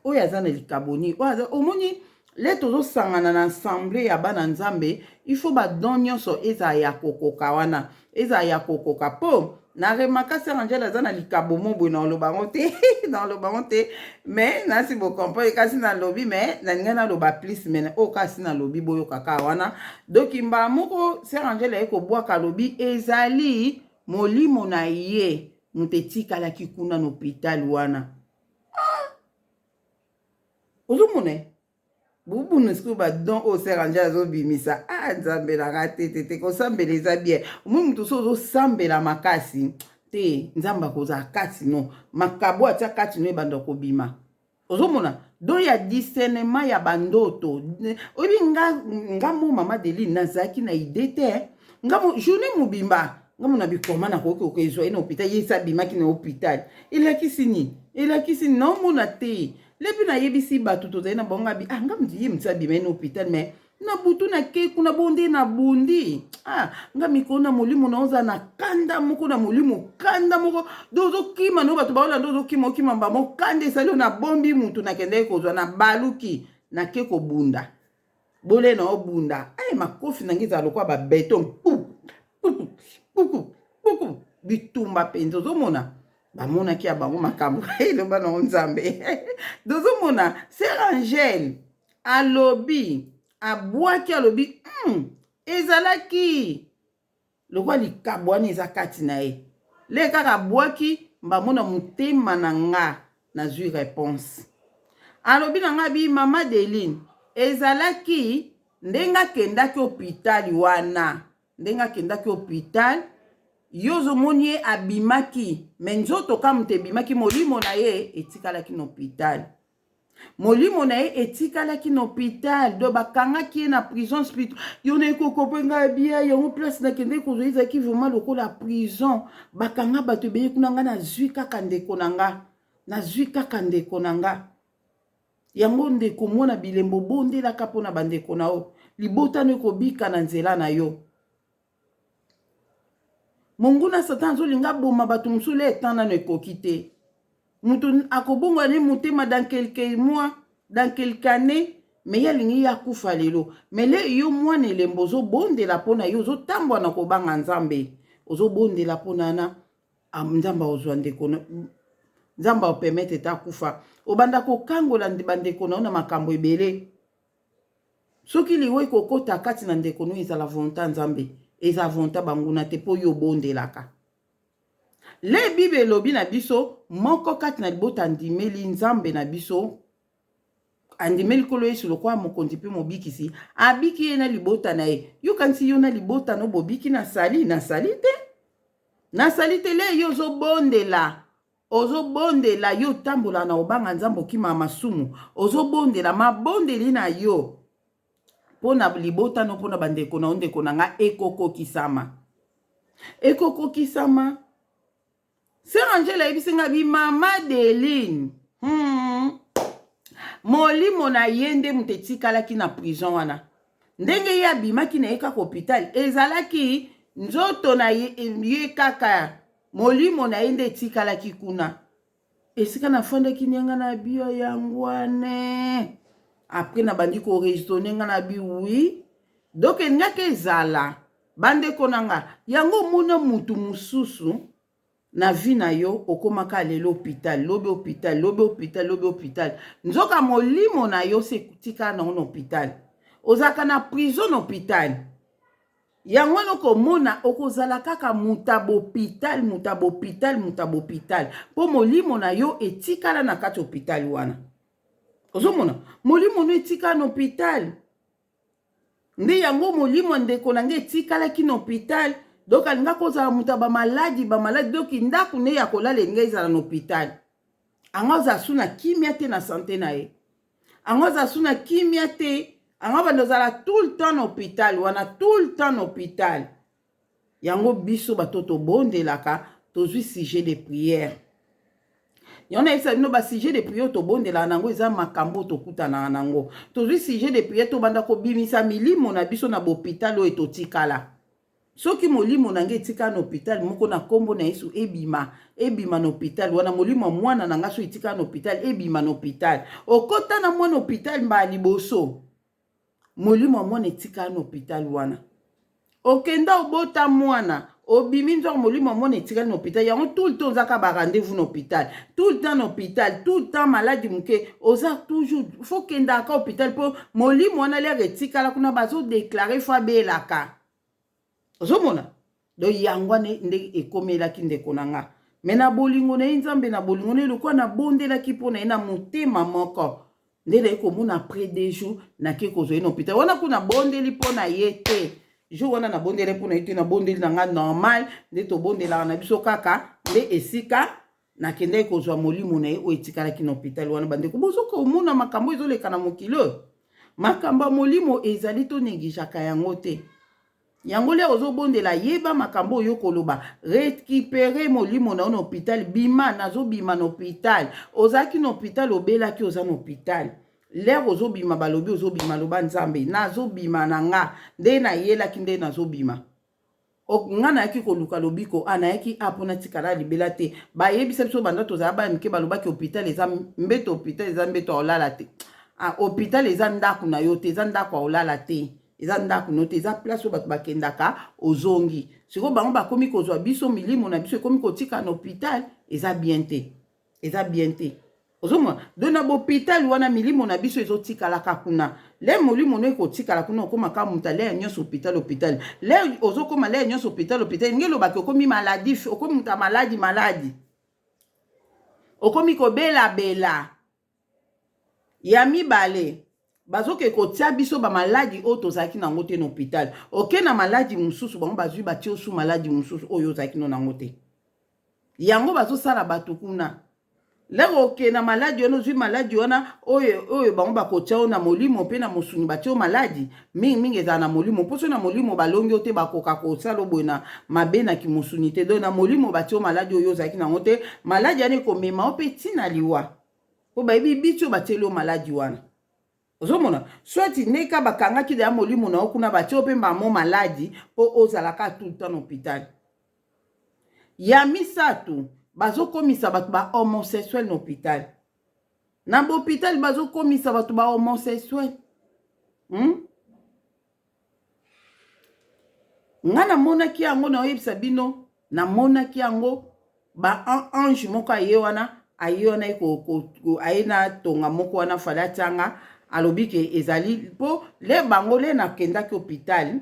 oyo aza na likabo nini, oyo aza. Omoni le tozosangana na ensemble ya bana Nzambe, il faut badon nyonso ezala ya kokoka wana, ezala ya kokoka. Mpo na remarquer sœur Angele aza na likabo mo boye, na oloba yango te, na oloba yango te, mais nasi bocomprendre. Kasi nalobi, mais nalingai naloba plus, mais oyo kasi nalobi, boyoka kaka wana. Donc mbala moko sœur Angele aye kobwaka, alobi ezali molimo na ye moto etikalaki kuna na hôpital wana. Ah! Ozomona bubunu sikoyo badon oyo sœur Angele azobimisa. Ah, Nzambe nanga, te te te, kosambela eza bien. Omoi moto so ozosambela makasi te, Nzambe akozala kati no, makabo atia kati no ebanda kobima. Ozomona don ya discernement ya bandoto. Oyebi nga, nga mo mama Deline, nazalaki na idée te. Nga mo journée mobimba, nga mo na bikoma, nakoki okezwa ye na hôpital, ye esi abimaki na hôpital, elakisi nini? Elakisi nini? Naomona te. Lepi nayebisi bato tozali na bango, abi ah, nga ye moto abima ye na hôpital, mais na butu nake kuna bo nde nabundi. Ah, nga mikolo na molimo na oza na kanda moko na molimo, kanda moko do ozokima no bato baolanda, ozokima, okima mbamo, kanda esali oyo. Nabombi mutu, nakendaki kozwa, nabaluki, nake kobunda bole na obunda. Ay, makofi na ngai ezala lokola babeton, puku puku puku puku, bitumba mpenza. Ozomona bamonaki ya bango makambo eloba nango Nzambe. Tozomona sœur Angele alobi, abwaki, alobi ezalaki lokola likabo wana eza kati na ye. Le kaka abwaki, mbamona motema na nga nazwi réponse. Alobi na nga bi mama Deline, ezalaki ndenge akendaki hôpital wana. Ndenge akendaki hopital, yo ozomoni ye abimaki, me nzoto ka moto ebimaki, molimo na ye etikalaki na hopital. Molimo na ye etikalaki na hopital, donc bakangaki ye na prison spirituelle. Yo naye kokope ngai bia yango place nakendeki kozwa ezalaki vraiment lokola prison, bakanga bato ebele kuna. Ngai nazwi kaka ndeko na nga, nazwi kaka ndeko na nga. Yango ndeko mwana bilembo, bondelaka mpo na bandeko na yo, libota no ekobika na nzela na yo. Monguna Satan azolinga aboma bato mosusu, le etan nano ekoki te. Moto akobongola ne motema dans quelques mois, dans quelques années, me ye alingi ye akufa lelo. Me le yo mwana elembo ozobondela mpo na ye, ozotambwa na kobanga Nzambe, ozobondela mpo na na Nzambe akozwa ndeko, Nzambe akopermettre te akufa. Obanda kokangola bandeko na yo na makambo ebele. Soki liwa ekokota kati na ndeko no, ezala volonté Nzambe, eza volonté banguna te, mpo yo obondelaka. Le Bible elobi na biso, moko kati na libota andimeli Nzambe na biso, andimeli Nkolo Yesu lokola mokonzi mpe mobikisi, abiki ye na libota na ye. Yokanisi yo na libota no bobiki na sali na sali te, na sali te. Le yo ozobondela, ozobondela, yo otambola na obanga Nzambe, okima masumu, ozobondela, mabondeli na yo mpo na libota no, mpo na bandeko na yo, ndeko na nga, ekokokisama, ekokokisama. Sœur Angele ayebisi nga bi mama Deline, Molimo na ye nde moto etikalaki na prison wana. Ndenge ye abimaki na ye kaka hôpital, ezalaki nzoto na ye, ye kaka molimo na ye nde etikalaki kuna. Esika nafandaki nianga na bio yango wana, après nabandi koraisonner, nga na bi oui, donc elingaki ezala bandeko na nga. Yango omona mutu mosusu na vie na yo, okomaka lelo hôpital, lobi hôpital, lobi hôpital, lobi hôpital, nzoka molimo na yo se tikala nango na hôpital, ozalaka na prison na hôpital. Yango wana okomona okozala kaka moto ya bopital, moto ya bopital, moto ya bopital, mpo molimo na yo etikala na kati hôpital wana. Ozomona molimo no etikala na hôpital. Nde yango molimo ya ndeko na ngai etikalaki na hôpital, donc alingaki kozala moto ya bamaladi, bamaladi. Donc ndako nde ya kolala elingi ezala na hôpital. Ango azala su na kimia te na santé na ye, ango azala su na kimia te, ango bando ozala tout le temps na hôpital wana, tout le temps na hôpital. Yango biso bato tobondelaka, tozwi sujet de prière. Yango nayebisa bino, basujet de prière tobondelaka nango eza makambo tokutanaka nango. Tozwi sujet de prière, tobanda kobimisa milimo na biso na bopital oyo totikala. Soki molimo na ngai etikala na hôpital moko, na nkombo na Yesu, ebima, ebima na hôpital wana. Molimo ya mwana na ngai so etikala na hôpital, ebima na hôpital. Okota na mwana hôpital mbala liboso, molimo ya mwana etikala na hôpital wana. Okenda obota mwana, obimi, nzoko molimo ya mwana etikali na hôpital. Yango tout le temps ozaka barendez-vous na hôpital, tout le temps na hôpital, tout le temps. Maladi moke, oza toujours faut kendaka hôpital, mpo molimo wana lere etikala kuna, bazodéclarer faut abelaka. Ozomona, donc yango wana nde ekomelaki ndeko na nga. Me na bolingo na ye, Nzambe na bolingo na ye, lokola nabondelaki mpo na ye na motema moko, nde naye komona après 2 jours nake kozwa ye na hôpital wana. Kuna nabondeli mpo na ye te, jour wana nabondeli mpo na ye te, nabondeli na nga normal nde tobondelaka na biso kaka. Nde esika nakendaki kozwa molimo na ye oyo etikalaki na hôpital wana. Bandeko, bozokomona makambo ezoleka na mokili oyo, makambo ya molimo ezali, tonégligeaka yango te. Yango lia ozobondela, yeba makambo oyo koloba, récupérer molimo na yo na hôpital. Bima, nazobima na hôpital. Ozalaki na hôpital, obelaki, oza na hôpital, lere ozobima, balobi ozobima, loba: Nzambe, nazobima na nga nde nayelaki, nde nazobima. Nga nayaki koluka lobiko, a nayaki a mpona tikala libela te. Bayebisa biso banda tozala bana mike, balobaki hôpital eza mbeto, hôpital eza mbeto ya olala te. Hôpital eza ndako na yo te, eza ndako ya olala te, eza ndako no te, eza place oyo bato bakendaka. Ozongi sikoyo, bango bakomi kozwa biso, milimo na biso ekomi kotika na hôpital. Eza bien te, eza bien te. Ozomona, donc na bopital wana milimo na biso ezotikalaka kuna. Le molimo no ekotikala kuna, okomaka moto aleya nyonso hôpital, hôpital. Le ozokoma leya nyonso hôpital, hôpital, ndenge elobaki, okomi maladif, okomi moto ya maladi, maladi, okomi kobelabela. Ya mibale. Bazoke kotia biso ba maladi oyo tozalaki na yango te na hôpital. Oke na maladi mosusu, bango bazwi batie osu maladi mosusu oyo ozalaki no nango te. Yango bazosala bato kuna. Lero oke na maladi wana, ozwi maladi wana oyo oyo bango bakotia yo na molimo mpe na mosuni, batie yo maladi mingimingi ezala na molimo. Mpo so na molimo balongi yo te, bakoka kosala boye na mabe na kimosuni te. Donc na molimo batie yo maladi oyo ozalaki nango te. Maladi wana ekomema yo mpe ntina liwa, mpo bayebi biti oyo batieli yo maladi wana. Ozomona soit ndeka bakangaki deya molimo na yo kuna, batie yo mpe mbamo maladi mpo ozalaka tout le temps na hôpital. Ya misato, bazokomisa bato ba homosexuel na hôpital. Na bahôpital bazokomisa bato ba homosexuel, Nga namonaki yango, naoyebisa bino, namonaki yango. Ba ange moko aye wana, aye wana, aye na tonga moko wana, fale atianga. Alobi ke ezali mpo le bango le nakendaki hôpital,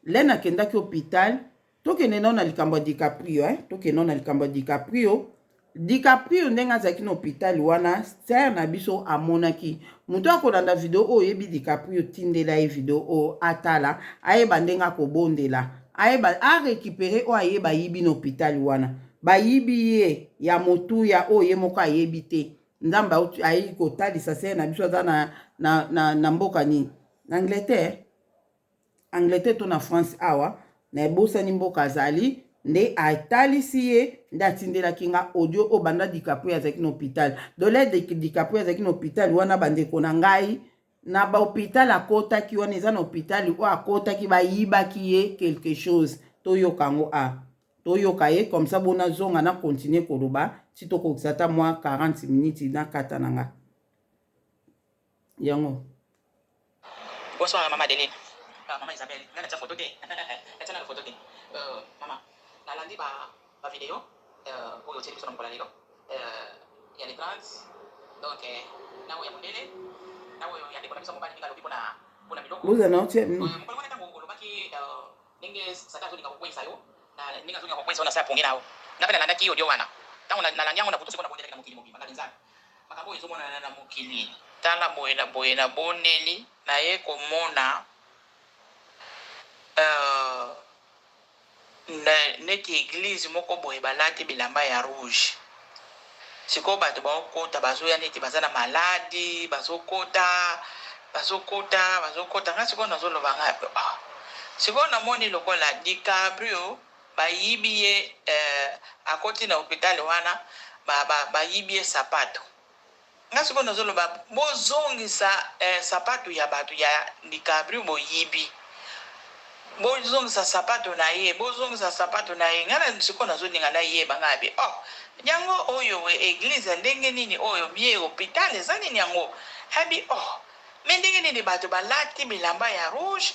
le nakendaki hôpital. Tokende nao na likambo ya DiCaprio, eh? Tokende nao na likambo ya DiCaprio. DiCaprio, ndenge azalaki na hôpital wana, sœur na biso amonaki. Moto akolanda video oyo oyebi DiCaprio, tindela ye video oyo atala, ayeba ndenge akobondela, ayeba arécupérer oyo ayeba ayibi na hôpital wana. Bayibi ye ya motuya oyo ye moko ayebi te. Nzambe ayi kotalisa sœur na biso, aza na mboka nini, na Angleterre, Angleterre to na France awa, na ebosani mboka azali. Nde atalisi ye, nde atindelaki nga audio oyo banda DiCaprio azalaki na hôpital. Dole DiCaprio azalaki na hôpital wana, bandeko na ngai, na bahôpital akotaki wana, eza na hôpital oyo akotaki, bayibaki ye quelque chose. Toyoka yango, a toyoka ye comme ça. Bona zonga na continue koloba ti tokokisa ata mwa 40 minutes na kata na nga yango. Bonsoir, Maman Adeline. Ah, Maman Isabelle, nga natia photo te. Natia nano photo te. Mama, nalandi ba vidéo oyo otieli biso na mokolo ya lelo. Ya le 30. Donc na oyo ya mondele, na oyo ya ndeko na biso mobali ndenge alobi mpona biloko. Boza na otia. Mokolo wana ntango olobaki ndenge Satan azolinga kokweyisa yo, na ndenge azolinga kokweyisa yo na se ya pongi na yo. Nga mpe nalandaki audio wana. Ntango nalandi yango na butu, sikoyo nabondelaki na mokili mobimba. Ngabi Nzambe, makambo oyo ezomonana na mokili, tala boye na boye. Nabondeli, naye komona neti église moko boye, balati bilamba ya rouge. Sikoyo bato baokota, bazoya neti baza na maladi, bazokota, bazokota, bazokota. Nga sikoyo nazoloba, nga ah. Sikoyo namoni lokola DiCaprio bayibi ye, akoti na hôpital wana, bayibi ye sapato. Nga sikoyo nazoloba, bozongisa sapato ya bato ya DiCaprio boyibi, bozongisa sapato na ye, bozongisa sapato na ye. Ngai na sikoyo nazolinga nayeba, ngai abi, oh, yango oyo église ya ndenge nini oyo, bie hôpital eza nini yango? Abi, oh, me ndenge nini bato balati bilamba ya rouge,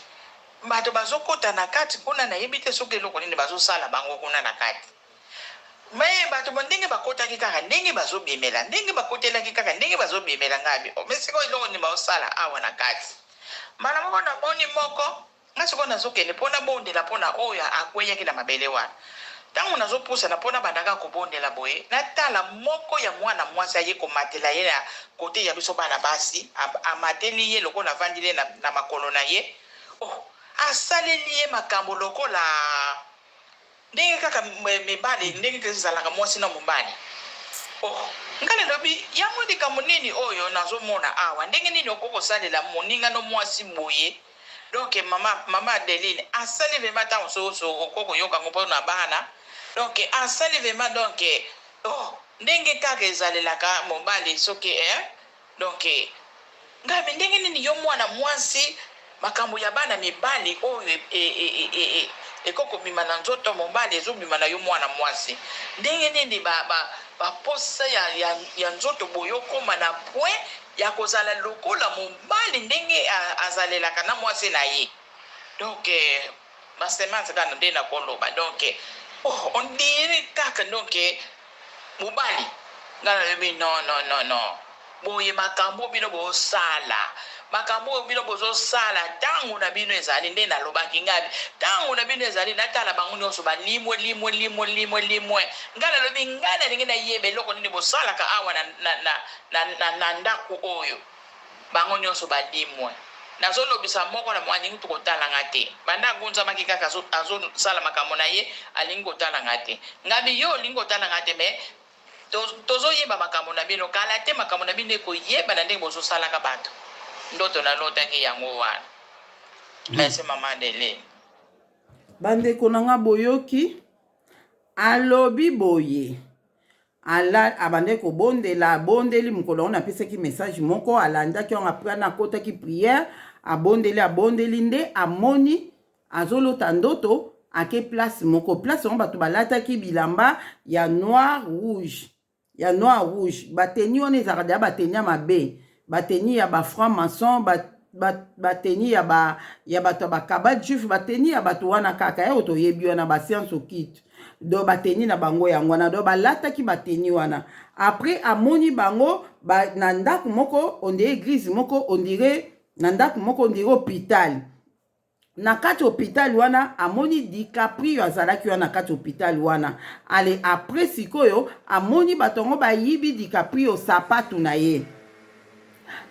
bato bazokota na kati kuna? Nayebi te soki eloko nini bazosala bango kuna na kati. Me bato ndenge bakotaki kaka, ndenge bazobimela, ndenge bakotelaki kaka, ndenge bazobimela. Ngai abi, oh, me sikoyo eloko nini baosala awa na kati? Mbala moko namoni moko. Nga sikoyo nazokende mpo nabondela mpona oyo akweyaki na mabele wana. Ntango nazopusana mpo nabandaka kobondela boye, natala moko ya mwana mwasi aye komatela ye na kote ya biso bana basi. Amateli ye lokola avandili ye na makolo na ye. Oh, asaleli ye makambo lokola ndenge kaka mibali, ndenge ezalaka mwasi na mobali. Oh, ngai nalobi, yango likambo nini oyo nazomona awa? Ndenge nini okoki kosalela moninga no mwasi boye? Donc mama Adeline asali vraiment, ntango mosusu okoki koyoka yango mpona bana, donc asali vraiment, donc oh, ndenge kaka ezalelaka mobali soki eh? Donc ngai, ndenge nini yo mwana mwasi, makambo ya bana mibali oyo ekoki kobima na nzoto mobali, ezobima na yo mwana mwasi? Ndenge nini baposa ya nzoto boye okóma na point ya kozala lokola mobali ndenge azalelaka na mwasi na ye? Donc basemence kaka nde nakoloba. Donc oh, on dirait kaka donc mobali. Ngai nalobi, non, non, non, non, boye makambo bino bosala, makambo oyo bino bozosala, ntango na bino ezali. Nde nalobaki ngai, ntango na bino ezali. Natala bango nyonso balimwe, limwe, limwe, limwe, limwe. Ngai nalobi, ngai nalingi nayeba eloko nini bosalaka awa na ndako oyo. Bango nionso balimwe. Nazolobisa moko na moko alingi kutu kotala nga te. Banda agunzamaki kaka azo azo sala makambo na ye alingi kotala nga te. Ngabi yo olingi kotala nga te mais tozo yeba makambo na bino kala te makambo na bino ekoyebana ndenge bozo salaka batu. Ndoto nalotaki yango wana. Merci maman Adeline. Bandeko na nga boyoki alobi boye ala abandaki kobondela abondeli mokolo yango napesaki message moko alandaki yango apres wana akotaki prière abondeli abondeli nde amoni azolota ndoto ake place moko place yango bato balataki bilamba ya noir rouge ya noir rouge bateni wana ezalaka deya bateni ya mabe bateni ya ba franc maçon bateni ya ba ya bato ya bakaba juif bateni ya bato wana kaka ya oyo toyebi wana ba science okite do bateni na bango yango wana do balataki bateni wana après amoni bango ba, na ndako moko ondire eglise moko ondire na ndako moko ondire hôpital na kati hopital wana amoni DiCaprio azalaki wana na kati hopital wana ale après sikoyo amoni bato yango bayibi DiCaprio sapatu na ye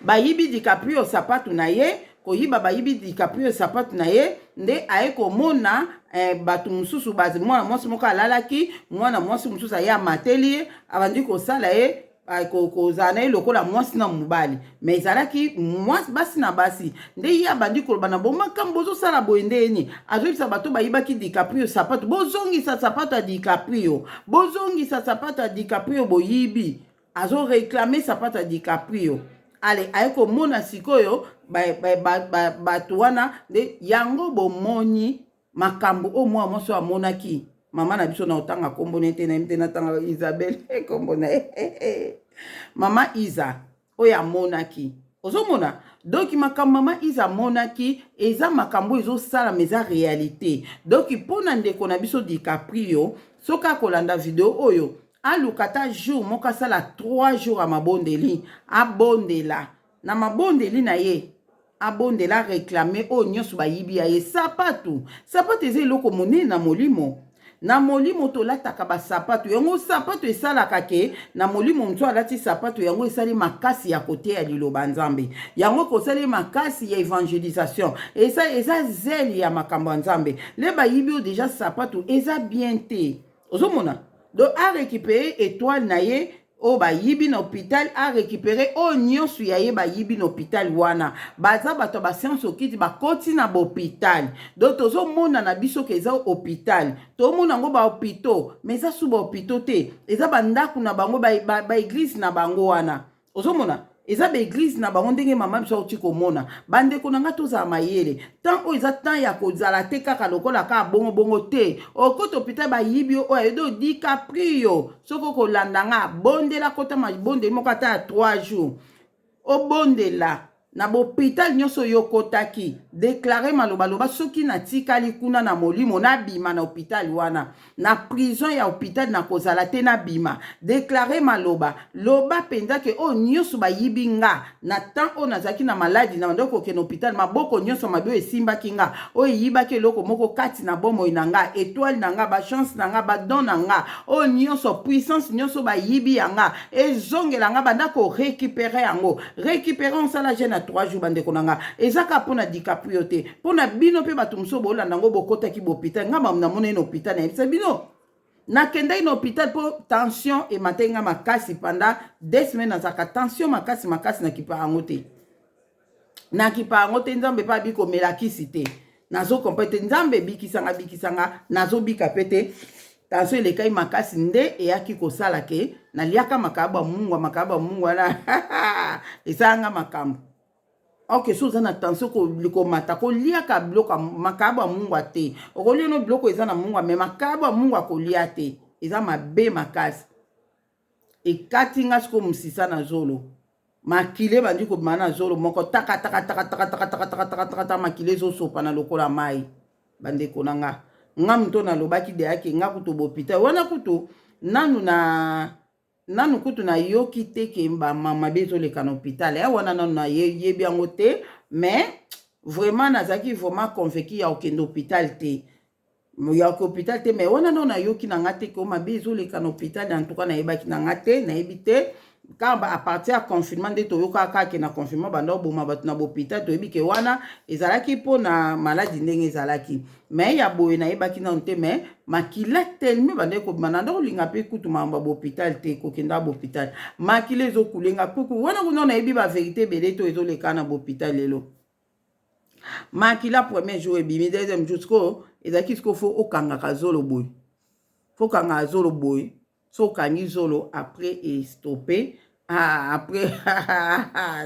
bayibi DiCaprio sapatu na ye koyiba bayibi DiCaprio sapatu na ye nde aye komona eh, bato mosusu mwana mwasi moko alalaki mwana mwasi mosusu aye amateli ye abandi kosala ye kozala na ye lokola mwasi na mobali me ezalaki mwasi basi na basi nde ye abandi koloba na bo makambo bozosala boye nde nini azoyebisa bato bayibaki dicaprio sapato bozongisa sapato ya dicaprio bozongisa sapato ya dicaprio boyibi azoreklame sapato ya dicaprio ale aye komona sikoyo bato wana nde yango bomoni makambo oyo mwana mwasi oyo amonaki mama na biso na otanga nkombo na ye te nayebi te natanga isabelle nkombo na ye mama isa oyo amonaki ozomona donk makambo mama isa amonaki eza makambo ezosalama eza realite donk mpo na ndeko na biso dicaprio soki akolanda video oyo aluka ata jour moko asala 3 jours ya mabondeli abondela na mabondeli na ye abondela areklame oyo nyonso bayibi ya ye sapatu sapatu eza eloko monene na molimo na molimo tolataka basapatu yango sapatu esalaka ke na molimo moto alati sapatu yango esali makasi ya koteya liloba nzambe yango kosali makasi ya evangelisation eza, eza zele ya makambo ya nzambe le bayibi oyo deja sapatu eza bien te ozomona donc arécupere étoile na ye oyo bayibi na hôpital arécupere oyo nyonso ya ye bayibi na hôpital wana baza bato ya bascience okiti bakoti na bahôpital donc tozomona na biso ke eza hôpital tomona yango bahôpitaux mais eza su bahôpitaux te eza bandako na bango baeglise ba, ba na bango wana ozomona eza baeglize na bango ndenge mama biso auti komona bandeko na ngai tozala mayele temps oyo eza temps ya kozala te kaka lokola kaka bongobongo te okota hôpital bayibi yo oyo ayedo dicaprio soki okolanda nga bondela kota mabondeli moko ata ya 3 jours obondela na bopital nyonso oyo okotaki deklare maloba loba soki natikali kuna na molimo nabima na hopital wana na prison ya hopital nakozala te nabima deklare maloba loba mpenza ke oyo nyonso bayibi nga na temps oyo nazalaki na maladi na bandaki kokende hopital maboko nyonso mabe oyo esimbaki nga oyo eyibaki eloko moko kati na bomoi na nga etoile na nga bachance na nga badon na nga oyo nyonso puissance nyonso bayibi ya nga ezongela nga banda korekipere yango récupérer osala jeune ya 3 jours bandeko na nga eza kaka mpo na dicaprio te mpo na bino mpe bato mosusu bolanda yango bokotaki bohôpital nga namonaki na hôpital nayebisa bino nakendaki na hôpital mpo tension emataki nga makasi pendant deux semaines nazalaka tension makasi makasi nakipa yango te nakipa yango te nzambe mpe abi komela kisi te nazo comprendre te nzambe ebikisanga bikisanga nazobika mpe te tension elekaki makasi nde eyaki kosala ke naliaka makayabo ya mungwa makayabo ya mungwa wana esalanga makambo ok so oza na tension komata koliaka biloko makayabo ya mungwa te okolia no biloko eza na mungwa me makayabo ya mungwa kolia te eza mabe makasi ekati nga sikoyo mosisa na zolo makila ebandi kobima na zolo moko taka taka taka taka taka taka taka taka taka taka makila ezosopana lokola mai bandeko na nga nga moto nalobaki deyaki nga kutu bopita wana kutu nanu na nanu kutu nayoki te ke bamama be ezoleka na hôpital ya wana nanu nayebi yango te mais vraiment nazalaki vraiment convaincu ya kokende hôpital te ya hôpital te mais wana nano nayoki na nga te ke mabe ezoleka na hôpital en tout cas nayebaki na nga te nayebi te. Kaka à partir ya confinement nde toyokaka kaka ke na confinement banda oboma bato na bopital. Toyebi ke wana ezalaki mpo na maladi ndenge ezalaki, mais ya boye nayebaki nano te. Mais makila tellement bandaki kobima, nanda kolinga mpe kutu makambo ya bopital te, kokenda bopital, makila ezokulenga kuku wana kuna. Nayebi bavérité ebele to ezoleka na bopital lelo. Makila premier jour ebimi, deuxième jour sikoyo ezalaki sikoyo faut okangaka zolo boye, faut okangaka zolo boye. So okangi zolo, après estoppe. Ah, après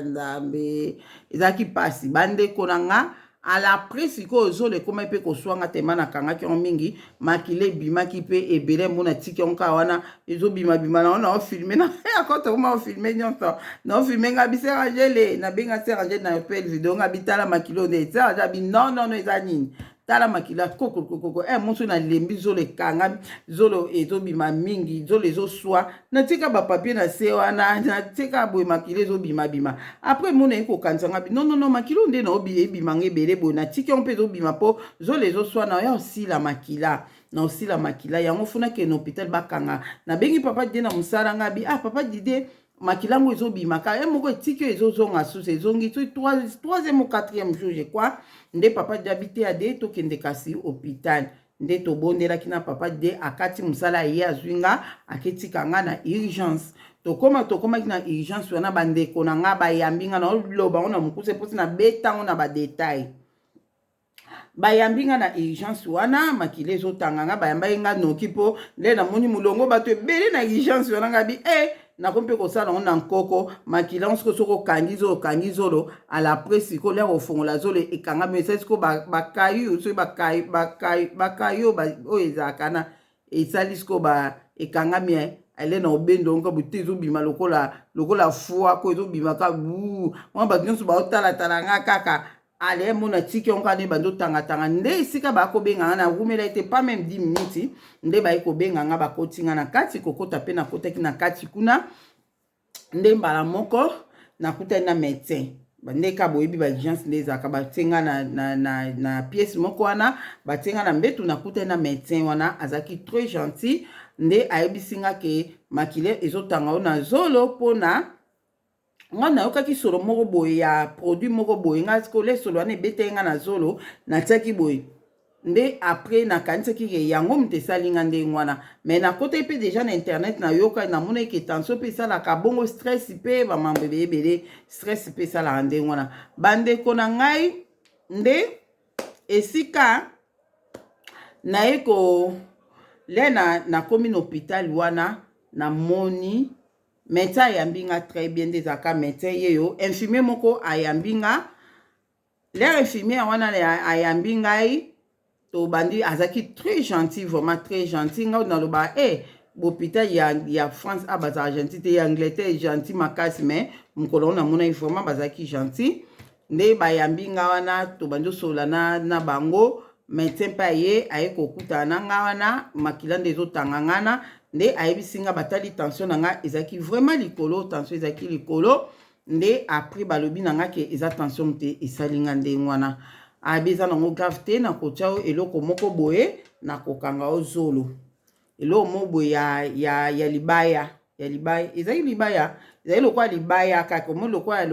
Nzambe, ezalaki mpasi, bandeko na nga. Alaprès sikoyo zolo ekomaki mpe koswanga tema, nakangaki yango mingi, makila ebimaki mpe ebele. Mona tiki yango kaka wana ezobimabima nango, naofilme na akota koma ofilme nyonso, naofilme nga bi Sœur Angele, nabenga Sœur Angele na appel vidéo, nga bitala makila oyo nde. Sœur Angele abi: "Non, non, non, eza nini? Tala makila kokokokoko." E moso nalembi, zolo ekangami, zolo ezobima mingi, zolo ezoswa. Natika bapapier na se wana, natika boye, makila ezobimabima. Après mona ye kokanisa nga bi: "Non, non, non, makila oyo nde naobi ebimanga ebele boye, natiki yango mpe ezobima mpo zolo ezoswa na ya osila makila na osila makila yango." Faut nakende na hôpital bakanga. Nabengi papa Didie na mosala, nga bi: "Ah, papa Didie, makila yango ezobimaka." Ye moko etiki oyo ezozonga susu, ezongi so troisième ou quatrième jour, je crois. Nde papa Didie abi te, ade tokende kasi hôpital. Nde tobondelaki na papa Didie, akati mosala, ye azwi nga, aketika nga na urgence. Tokóma, tokomaki na urgence wana, bandeko na nga bayambi nga. Na oloba ngo na mokuse mposi nabetango na badétail. Bayambi nga na urgence wana, makila ezotanga nga. Bayambaki nga noki mpo nde namoni molongo, bato ebele na urgence wana. Nga bi e nakomi mpe kosala yango na nkoko. Makila ngo sikoyo, soki okangi zolo, okangi zolo, alaprès sikoyo lere ofongola zolo, ekangami, esali sikoyo bakayu, soki bakayu oyo ezalaka na esali sikoyo ekangami. Ale na obendo ngo bote, ezobima lokola fwa ko ezobima ka bu wana. Bato nyonso baotalatala nga kaka. Ale mona tiki yango kaka nde bandi otangatanga, nde esika bakobenga nga. Narumela ete pas même 10 minutes, nde baye kobenga nga, bakoti nga na kati. Kokota mpe nakotaki na kati kuna, nde mbala moko nakutani na médecin. Nde ka boyebi baurgence nde ezalaka, batie nga na pièce moko wana, batie nga na mbetu. Nakutani na médecin wana, azalaki très gentil. Nde ayebisi nga ke makila ezotanga o na zolo mpona nga nayokaki solo moko boye ya produit moko boye. Nga sikoyo solo wana ebetaki nga na zolo, natiaki boye. Nde après nakanisaki ke yango moto esali nga ndenge wana, mais nakotaki mpe déjà na internet, nayoka, namonaki ke tension mpe esalaka bongo, stress mpe, bamambo ebele ebele, stress mpe esalaka ndenge wana, bandeko na ngai. Nde esika naye ko le na nakomi na hôpital wana, namoni médecin ayambi nga très bien. Nde ezalaka médecin ye yo, infirmier moko ayambi nga. L'heure infirmière wana ayambi ngai, tobandi, azalaki très gentil, vraiment très gentil. Ngai naloba e bohôpital ya France a bazalaka gentil te, ya Angleterre gentil makasi, mais mokolo ngo namonaki vraiment bazalaki gentil. Nde bayambi nga wana, tobandi osolola na bango. Médecin mpe aye kokutana na nga wana. Makila nde ezotanga nga na nde ayebisi nga, batali tension na nga, ezalaki vraiment likolo, tension ezalaki likolo. Nde après balobi na nga ke eza tension te esali nga ndenge wana. Abi eza nango grave te, nakotia yo eloko moko boye, nakokanga yo zolo, eloko moko boye ya libaya, ya libaya, ezalaki libaya, ezali lokola libaya kaka, omoi lokola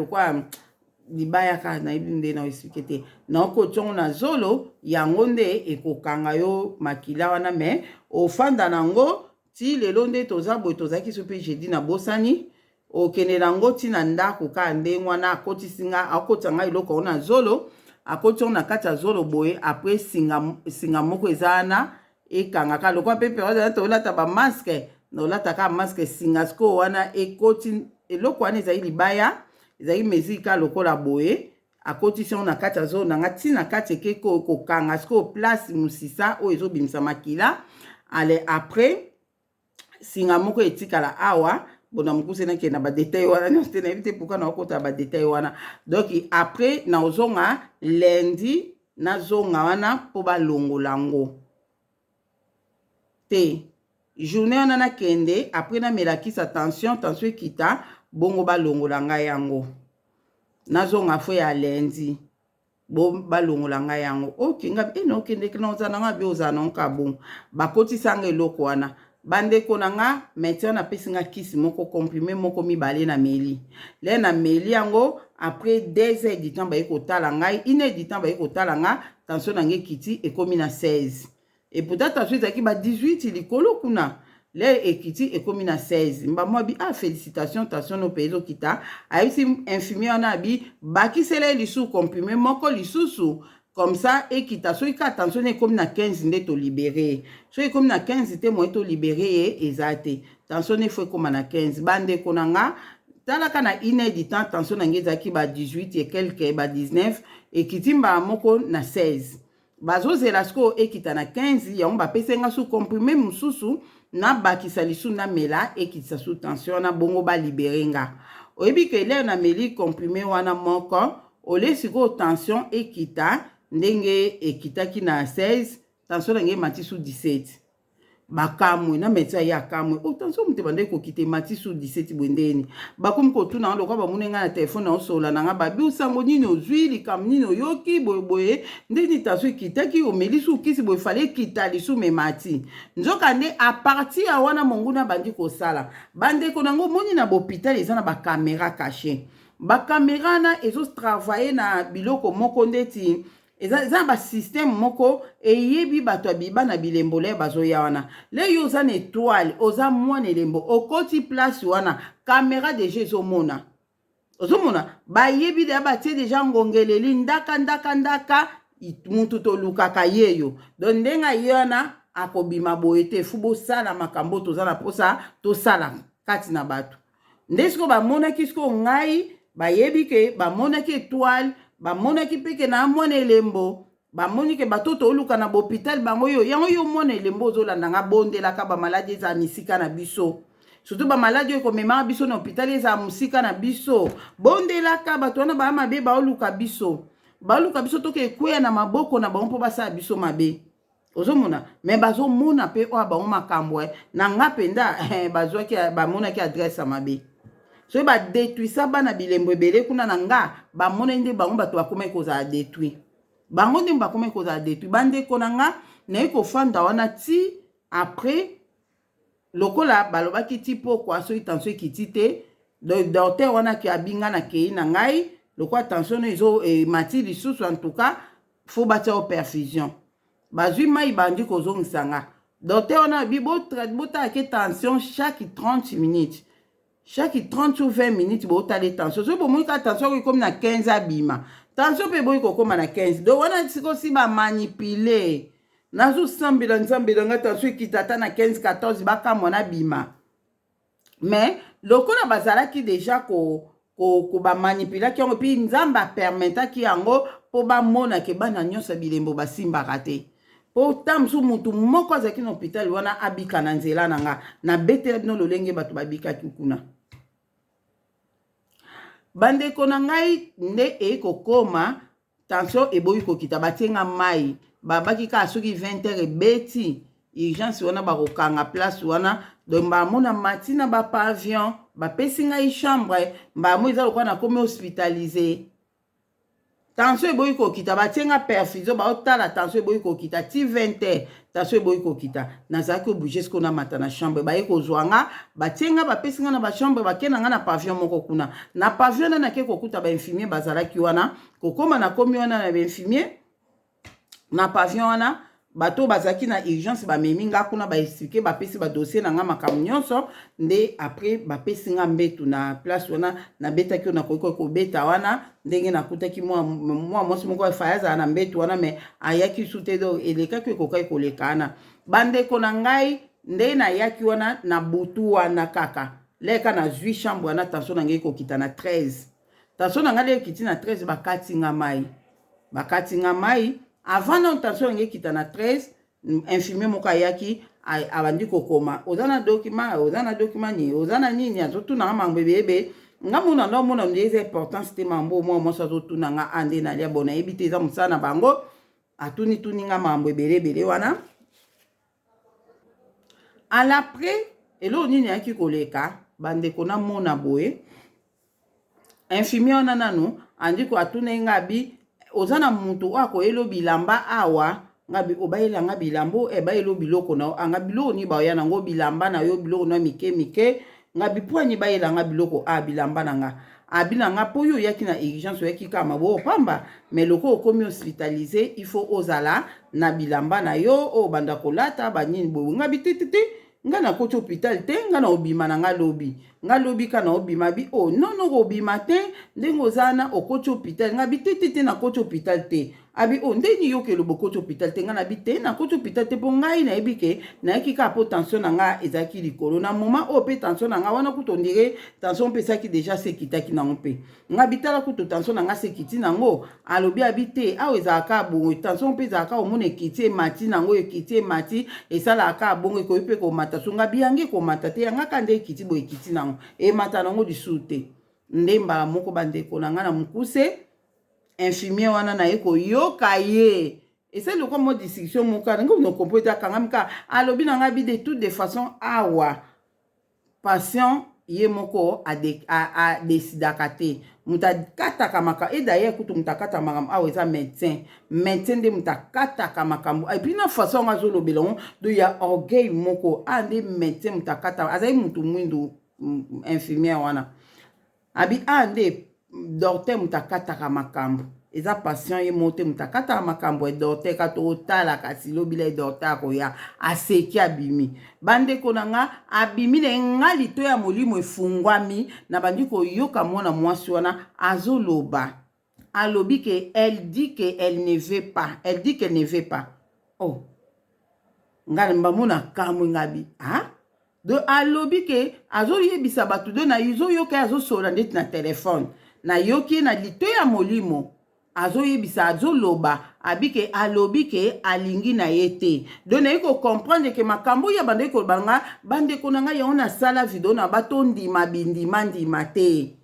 libaya kaka, nayebi nde na expliquer te. Nakotia yango na zolo, yango nde ekokanga yo makila wana. Mais ofanda nango ti lelo nde toza boye, tozalaki so mpe jeudi, nabosani, okende nango ntina ndako kaka ndenge wana. Akotisi nga, akotisa ngai eloko yango na zolo, akoti yango na kati ya zolo boye. Après singa, singa moko eza wana ekangaka lokola mpe période wana tolata bamasque, naolata kaka masque. Singa sikoyo wana ekoti eloko wana, ezali libaya, ezali mesure kaka lokola boye. Akotisi yango na kati ya zolo na nga ntina kati, eke kokanga sikoyo place mosisa oyo ezobimisa makila. Ale après singa moko etikala awa. Bona mokuse, nakende na badétail wana nyonso te, nayebi te pourquoi naokota badétail wana. Donc après naozonga lundi, nazonga wana mpo balongola yango te. Journée wana nakende, après namelakisa tension, tension ekita bongo, balongola ngai yango. Nazonga faut ya lundi bo balongola ngai yango. Ok, nga e naokende, na ozala nanga bi ozala nango ka bongo. Bakotisanga eloko wana. Bandeko na nga, medecin wana apesi nga kisi moko, comprime moko mibale na meli. Le na meli yango, après 2 heures du temps baye kotala ngai, 1 heure du temps baye kotala nga, tension na ngai ekiti ekomi na 16. Et pourtant tension ezalaki ba 18 likolo kuna. Le ekiti ekomi na 16. Mbamo abi ah félicitations, tension no pe ezokita. Ayebisi infirmier wana abi bakisela ye lisusu comprime moko lisusu comme ça ekita. Soki kaka tension na ekomi na 15 nde tolibere ye. Soki ekomi na 15 te, moye tolibere ye eza te. Tension na efo ekóma na 15. Bandeko na nga, talaka na 1 heure du temps tension na ngai ezalaki ba 18 et quelque, ba 19, ekiti mbala moko na 16. Bazozela sikoyo ekita na 15. Yango bapesi nga su comprime mosusu, nabakisa lisusu, namela, ekitisa su tension wana, bongo balibere nga. Oyebi ke l'heure nameli comprime wana moko, ole sikoyo tension ekita ndenge ekitaki na 16, tension na ngai emati su 17. Bakamwe na médecin aye, akamwe o tension moto ebanda ekokita emati su 17 boye ndeni. Bakomi kotuna nga lokola bamoni ngai na telefone naosola na nga, babi osango nini ozwi, likambo nini oyoki boyeboye, ndeni tension ekitaki, omeli su kisi boye, fale ekita lisu memati. Nzoka nde à partir ya wana monguna bandi kosala. Bandeko nango, omoni na bahôpital eza na bacaméra caché. Bacaméra wana ezotravaille na biloko moko ndeti eza na basystème moko eyebi bato ya bana bilembo. Le bazoya wana, le yo oza na étoile, oza mwana elembo, okoti place wana, caméra déjà ezomona, ozomona bayebi deya, batie déjà ngongeleli ndaka ndaka ndaka mutu tolukaka ye yo. Donc ndenge aye wana akobima boye te, fu bosala makambo toza na mposa tosala kati na bato. Nde sikoyo bamonaki sikoyo ngai, bayebi ke bamonaki étoile, bamonaki mpe ke na mwana elembo, bamoni ke bato toluka na bahôpital bango yo. Yango yo mwana elembo ozolanda nga, bondelaka bamaladi ezala misika na biso, surtout bamaladi oyo ekomemaka biso na hôpital ezala mosika na biso. Bondelaka bato wana baya mabe, baoluka biso, baoluka biso toke ekweya na maboko na bango mpo basala biso mabe. Ozomona me bazomona mpe oyo bango makambo na nga mpenza bazwaki, bamonaki adresse ya mabe. Soki badétruisa bana bilembo ebele kuna na nga, bamonaki nde bango bato bakomaki kozala détruit, bango nde bakomaki kozala détruit. Bandeko na nga, naye kofanda wana ti après lokola balobaki ti pokwa soki tension ekiti te. Donc docteur wana ke abinga, na kei na ngai lokola tension no ezo emati lisusu, en tout cas faut batia yo perfusion. Bazwi mai, bandi kozongisa nga. Docteur wana abi botalaki tension chaque 30 minutes, chaque 30 ou 20 minutes botala tension. Soki bomoni kaka tension oyo ekomi na 15, abima tension mpe eboyi kokóma na 15. Donc wana sikoyo si bamanipule. Nazosambela Nzambe na nga tension ekita ata na 15, 14, bakamwa nabima. Mais lokola bazalaki déjà ko bamanipulaki yango, mpi Nzambe apermetaki yango mpo bamonake bana nyonso ya bilembo basimbaka te, mpo ta mosusu motu moko azalaki na hôpital wana abika na nzela na nga. Nabetela bino lolenge bato babikaki kuna. Bandeko na ngai, nde eye kokóma tension eboyi kokita, batie nga mai, babaki kaka soki 20 heures ebeti, urgence wana bakokanga place wana. Donc bamona mati na bapavillon, bapesi ngai chambre mbamo eza lokola nakomi hospitalisé. Tension eboyi kokita, batie nga perfusion, baotala tension eboyi kokita ti 20 heures, tension eboyi kokita. Nazalaki obligé sikoyo namata na chambre, baye kozwa nga, batie nga, bapesi nga na bachambre, bakei na nga na pavillon moko kuna. Na pavillon na nake kokuta bainfirmier bazalaki wana. Kokóma nakomi wana na bainfirmier na pavillon wana, bato bazalaki na urgence bamemi nga kuna, baexpliquer, bapesi badossier na nga, makambo nyonso. Nde après bapesi nga mbetu na place wana. Nabetaki oyo nakoki kobeta wana, ndenge nakutaki mwa mwasi moko efaya azala na mbetu wana, mais ayaki su te. Donc elekaki ekokaki koleka wana. Bandeko na ngai, nde nayaki wana na butu wana kaka leka nazwi chambre wana, tension na ngai ekokita na 13. Tension na ngai ekiti na 13, bakati nga mai, bakati nga mai. Avant na tension na ngai ekita na 13, infirmier moko ayaki, abandi kokoma: oza na document, oza na document nini, oza na nini? Azotuna nga mambo ebeyebe. Nga mona ndo omona nde eza importance te, mambo mwa mwasi azotuna nga a nde nalia bo nayebi te, eza mosala na bango. Atunituni nga mambo ebele ebele wana. Alaprès eloko nini ayaki koleka, bandeko, namona boye infirmier wana nanu andi ko atuna ye nga abi: oza na mutu oyo akoyela bilamba awa? Nga bi obayela nga bilambo e eh, bayelo biloko na yo anga ah, biloko nini baoya nango bilamba na yo biloko na mike mike nga bi mpo ani bayela nga biloko a ah, bilamba na nga abi na nga mpo yo oyaki na urgence oyaki kaka maboko pamba mais lokola okomi hospitalise il faut ozala na bilamba na yo oyo obanda kolata banini boye nga bi te te te nga nakoti hôpital te nga na obima na nga lobi nga lobi ka na obima bi o oh, non non obima te ndenge oza na okoti hôpital nga bi te te te nakoti hôpital te abi o oh, nde nini yoka eloba okoti hôpital te nga na bi te nakoti hôpital te mpo ngai nayebi ke nayaki kaka mpo tension na nga ezalaki likolo na moment oyo mpe tension na nga wana kutu ondire tension mpe esaki deja se ekitaki nango mpe nga bitala kutu tension na nga se ekiti nango alobi abi te awa ezalaka bongo tension mpe ezalaka omona ekiti emati nango ekiti emati esalaka bongo ekoki mpe komata so nga biyange ekomata te yanga ka nde ekiti boye ekiti nango emata nango lisusu te nde mbala moko bandeko na nga na mokuse infirmier wana naye koyoka ye esali lokola mwa discussion moko ngo nokompo ete akangami kaka alobi na ngai bi de toute de façon awa patient ye moko adesidaka te moto akataka makambo e d'ailleurs kutu moto akataka makambo awa eza médecin médecin nde moto akataka makambo epuis na façon yango azolobela yango do ya orgueil moko a nde médecin moto akataka azali moto mwindu infirmière wana Abi ah nde docteur moto akataka makambo eza patient ye moko te moto akataka makambo ya docteur ka totala kasi lobi la docteur akoya aseki abimi bandeko na nga abimi na ye nga lito ya molimo efungwami nabandi koyoka mwana mwasi wana azoloba alobi ke elle dit que elle ne veut pas elle dit qu'elle ne veut pas oh nga mbamona kamwe ngabi ah Donc alobi ke azoyebisa bato do na ezoyoka ye azosolola ndeti na telefone nayoki ye na lito ya molimo azoyebisa azoloba abi ke alobi ke alingi na ye te donc naye kocomprendre ke makambo oyo abandaki koloba nga bandeko na ngai yango nasala video na batondima bindima ndima te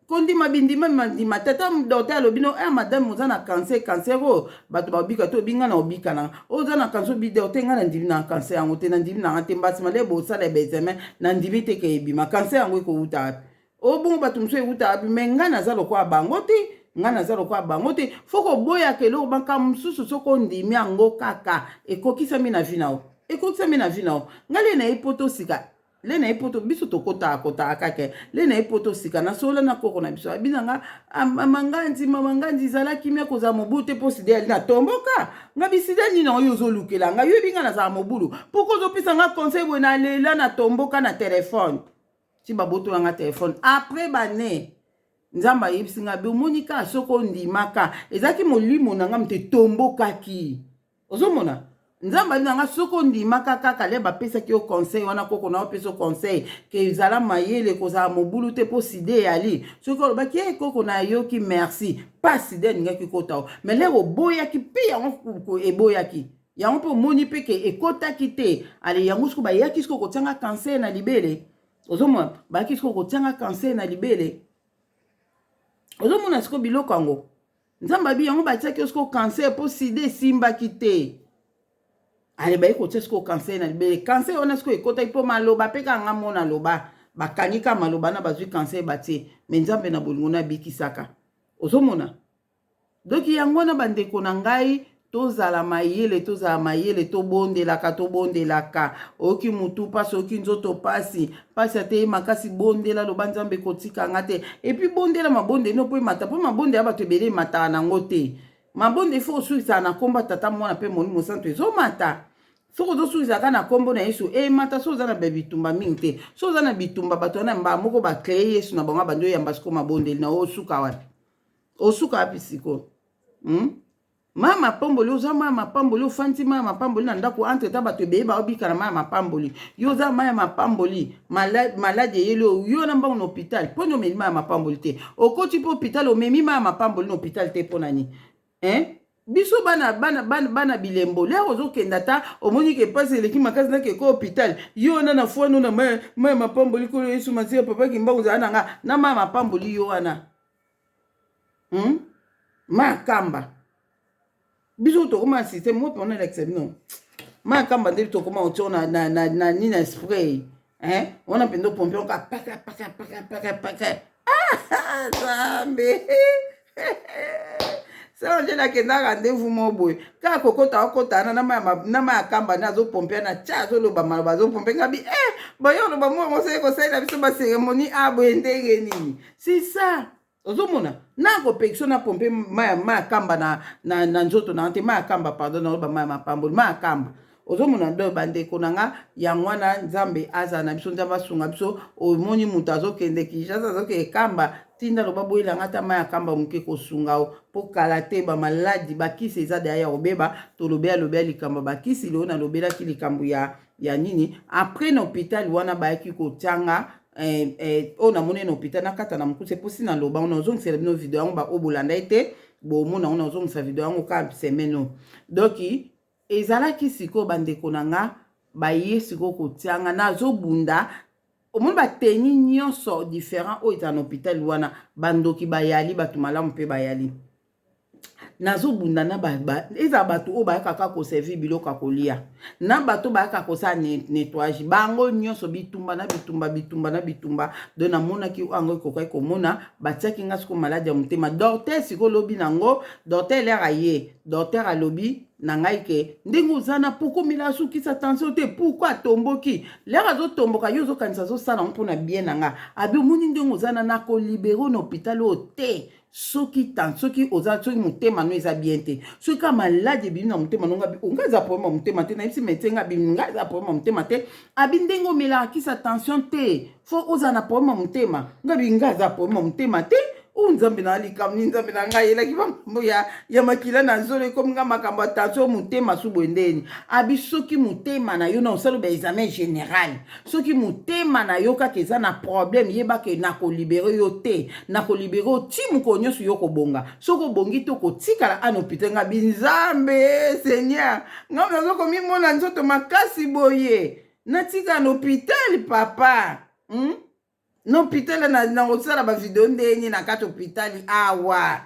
Kondima bindima mandima tata docteur alobi no eh madame oza na cancer cancer oyo bato babika te obi nga na obika na oyo oza na cancer obi docteur nga na ndimi na cancer yango te na ndimi na nga te mbasi male bosala ya examen na ndimi te ke ebima cancer yango ekowuta wapi o bongo bato mosusu ewuta wapi me nga naza lokola bango te nga naza lokola bango te fo koboyaka eloko makambo mosusu soki ondimi yango kaka ekokisami na vi na yo ekokisami na vi na yo nga le na ye poto sika Le na ye poto biso tokotaka kotaka kaka le na ye poto sika nasolola na koko na biso abi na nga ah, mama nganzi mama nganzi zala kimia kozala mobulu te mpo sida yali na tomboka nga bisida nini oyo ozolukela nga yoyebi nga nazala mobulu poko ozopesa nga conseil boye nalela na tomboka na telefone ti babotola nga telefone après bane nzambe ayebisi nga be omoni kaka soki ondimaka ezalaki molimo na nga moto etombokaki ozomona nzambe abi na nga soki ondimaka kaka le bapesaki yo conseil wana koko na opesa yo conseil ke ezala mayele kozala mobulu te mpo sida eyali soki olobaki e koko nayoki merci pa sida elingaki kota yo mais lere oboyaki mpe yango eboyaki yango mpe omoni mpe ke ekotaki te ale yango siko bayaki siko kotianga cancer na libele ozomona bayaki siko kotianga cancer na libele ozomona siko biloko yango Nzambe abi yango batiaki yo sikoyo cancer mpo sida esimbaki te. Ale baye kotia sikoyo cancer na libele. Cancer wana sikoyo ekotaki mpo maloba mpe kaka nga mona loba. Bakangi kaka maloba na bazwi cancer batie. Me Nzambe na bolingo na abikisaka. Ozomona? Donc yango wana bandeko na ngai Tozala mayele tozala mayele tobondelaka tobondelaka oyoki mutu pasi oyoki nzoto pasi pasi ata ye makasi bondela loba nzambe kotika nga te epuis bondela mabondeli no mpo emata mpo mabondeli ya bato ebele emataka nango te mabondeli fo osukisaka na nkombo ya tata mwana mpe molimo santu ezomata soki ozosukisa kaka na nkombo na yesu emata soki oza na bitumba mingi te soki oza na bitumba bato wana mbala moko bacree yesu na bango abandi oyamba sikoyo mabondeli na osuka wapi osuka wapi sikoyo hmm? Mama mapamboli oza mama mapamboli ofandi mama mapamboli na ndako entre ta bato ebele baobika na mama mapamboli yo oza mama mapamboli maladi eyeli oyo yo na mbango na hôpital mpo nini omemi mama mapamboli te okoti mpe hôpital omemi mama mapamboli na hôpital te mpo na nini hein biso bana bana bana bana bilembo lere ozokenda ata omoni ke mpasi eleki makasi nake ko hôpital yo wana na fwano na maya mapamboli kolo yesu masiya papa kimbangu ozala na nga na mama mapamboli yo wana hmm? Makamba biso tokoma na système moko mpona elakisa bino makamba nde tokoma otio na, na, na, na nini na spray eh? wana mpenza opompe oka paka paka paka paka paka ah, nzambe. Sœur Angèle akenda rendez-vous moko boye, kaka kokota okota wana na mai ya kamba nde azopompe na tia, azoloba maloba, azopompe. Ngabi eh, boye oloba moko mosali kosalela biso bacérémonie a boye ndenge nini? C'est ça, ozomona nakopekisa na pompe mai ya kamba na nzoto na te, mai ya kamba, pardon, naoloba mai ya mapamboli, mai ya kamba. Ozomona? Do bandeko na nga, yango wana Nzambe azala na biso, Nzambe asunga biso. Omoni moto azokende Kinshasa, azokende kamba, tinda loba boyelanga ata mai ya kamba moke kosunga o, mpo kala te bamaladi, bakisi eza deya ya kobeba. Tolobi, alobi likambo ya bakisi. Lelo nalobelaki likambo ya nini? Après na hôpital wana bayaki kotianga oyo namoni na hôpital, nakata na mokuse mposi naloba ngo, nazongisela bino video yango. Baoyo bolanda ye te, bomona ngo, nazongisa video yango ka semaine oyo. Donc ezalaki sikoyo, bandeko na nga, baye sikoyo kotianga, nazobunda. Omoni bateni nyonso différent oyo ezala na hôpital wana, bandoki bayali, bato malamu mpe bayali. Nazobunda na ezala bato oyo bayaka kaka koservir biloko ya kolia, na bato bayaka kosala nettoyage, bango nyonso bitumba na bitumba, bitumba na bitumba. Donc namonaki yango ekokaki komona batiaki nga sikoyo maladi ya motema. Docteur sikoyo olobi nango, docteur lere aye, docteur alobi na ngai ke ndenge oza na, pourquoi omela asukisa tension te? Pourquoi atomboki? Lere azotomboka, yo ozokanisa azosala ngo mpona bien na nga. Abi omoni ndenge oza na, nakolibérer na hôpital oyo te soki tan soki oza, soki motema no eza bien te, soki kaka maladi ebimi na motema no. Ngabi nga eza problème ya motema te. Nayebisi médecin, nga bimi nga eza problème ya motema te. Abi ndenge omelaka kisa tension te, faut ozala na problème ya motema. Ngabi nga aza problème ya motema te. O Nzambe na likambo ni Nzambe na ngai ayelaki makambo ya makila na nzolo, ekomi nga makambo ya tension, motema su boye ndeni. Abi soki motema na yo na osala ba examen général, soki motema na yo kaka eza na problème, yebaka nakolibérer yo te, nakolibérer yo ti mokolo nyonso yo kobonga. Soki obongi te, okotikala ana hôpital. Nga bi Nzambe, Seigneur, nga nazokomimona nzoto makasi boye, natika na hôpital papa, Na hôpital na kosala bavideo ndenge na kati hôpital awa,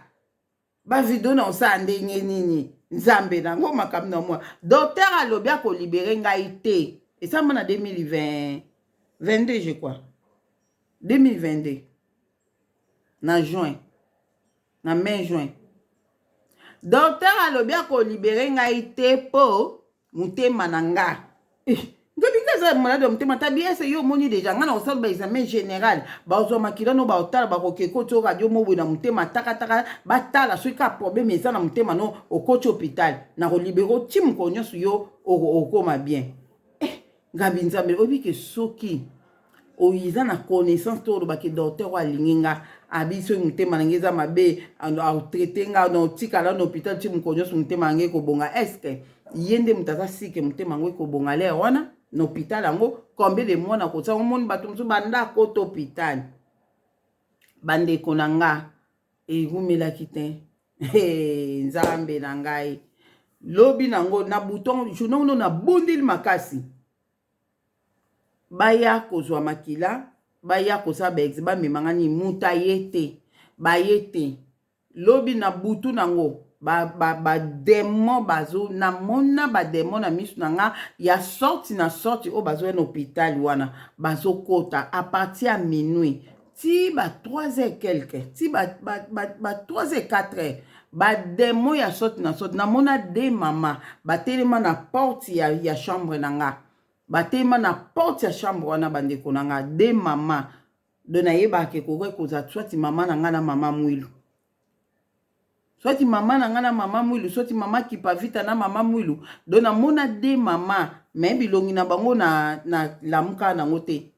bavideo na kosala ndenge nini? Nzambe nango makambo na mwa docteur alobi akolibérer ngai te. Esamba na 2020 22, je crois 2022 na juin, na mai juin. Docteur alobi akolibérer ngai te mpo motema na nga eh, ndobi nga eza malade ya motema. Tabi ese yo omoni déjà nga na kosala baexamen général, bazwa makila no, baotala, bakoke koti o radio mobwe na motema, takataka, batala soki ka problème eza na motema no, okoti hôpital, na kolibérer ti mokolo nyonso yo okóma bien. Eh, ngabi Nzambe, oyebi ke soki oyo eza na connaissance to olobaki docteur oyo alingi nga, abi soki motema na ngai eza mabe, atraiter nga na otikala na hôpital ti mokolo nyonso motema na ngai ekobonga. Est-ce ye nde moto aza sike motema yango ekobonga lere wana na hôpital yango? Combien de mois na kotia? Omoni bato mosusu banda akota hôpital, bandeko na nga, ewumelaki te. Nzambe na ngai, lobi nango na bouton journée ngo nabondeli makasi, baya kozwa makila, baya kosala baex, bamemanga nini, moto aye te, baye te. Lobi na butu nango badémon ba, ba bazo, namona badémon na miso na nga ya sorte na sorte oyo bazoya na hôpital wana, bazokota à partir ya minuit ti ba 3 heures quelque, ti ba 3 heures, 4 heures, badémon ya sorte na sorte. Namona de mama batelema na porte ya chambre na nga, batelema na porte ya chambre wana. Bandeko na nga, de mama do nayebaka ekoki kozala soit mama na nga na mama Mwilu, soit mama na nga na mama Mwilu, soit mama Kipavita na mama Mwilu. Do namona de mama me bilongi na bango na lamuka nango te,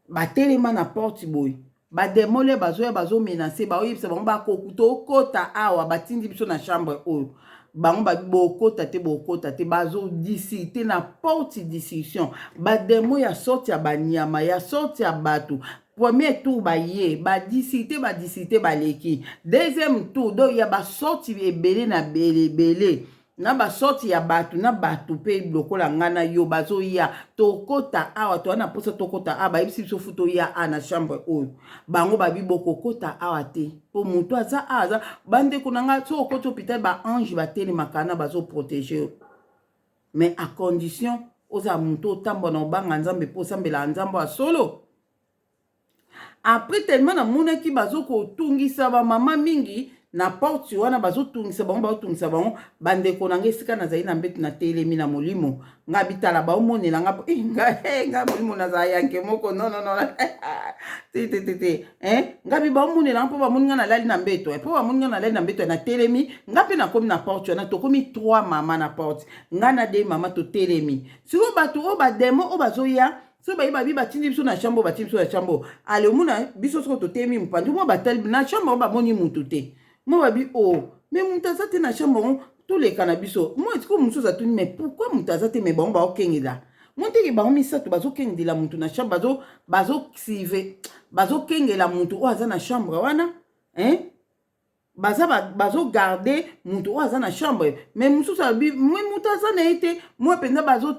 batelema na porte boye. Badémon le bazoya, bazomenacer, baoyebisa bango bakokuta okota awa, batindi biso na chambre oyo. Bango babi bokota te, bokota te. Bazodiscuter na porte, discussion, badémon ya sorte ya banyama, ya sorte ya bato. Premier tour baye, badiscuter, badiscuter, baleki. Deuxième tour, donc ya basorte ebele na ebele na basorte ya bato na bato mpe lokola ngai na yo, bazoya tokota awa, toza na mposa tokota awa. Bayebisi biso fu toya awa na chambre oyo. Bango babi bokokota awa te mpo moto aza awa aza. Bandeko na ngai, soki okoti hôpital, baange batelemaka na bazoprotéger yo, mais à condition ozala moto otambola na obanga Nzambe mpo osambelaka Nzambe ya solo. Après, tellement namonaki bazokotungisa bamama mingi. Na porte wana bazotungisa bango, bazotungisa bango. Bandeko na ngai, esika nazali na mbeto, natelemi na molimo nga bitala, baomonela nga eh, nga eh, nga molimo nazala yanke moko. Non, non, non, te, te, te, te. Eh, nga bi baomonela nga mpo bamoni nga nalali na mbeto, mpo bamoni nga nalali na mbeto. Natelemi nga mpe nakomi na porte wana. Tokomi trois mama na porte, nga na de mama totelemi. Sikoyo bato oyo, badémons oyo bazoya, so bayi babi batindi biso na chambre, batindi biso na chambre. Ale omona biso soko totelemi mopanzi mwa, batali na chambre oyo, bamoni mutu te. Mo babi o oh, mais moto aza te na chambre yango, toleka na biso. Mo esiko mosusu atuni: "Mais pourquoi moto aza te?" Mais bango baokengela mo teke, bango misato bazokengela motu na chambre, bazosive, bazokengela motu oyo aza na chambre wana, hein? Baza bazogarder motu oyo aza na chambre. Mais mosusu alobi: "Mais moto aza na ye te." Mwa mpenza bazo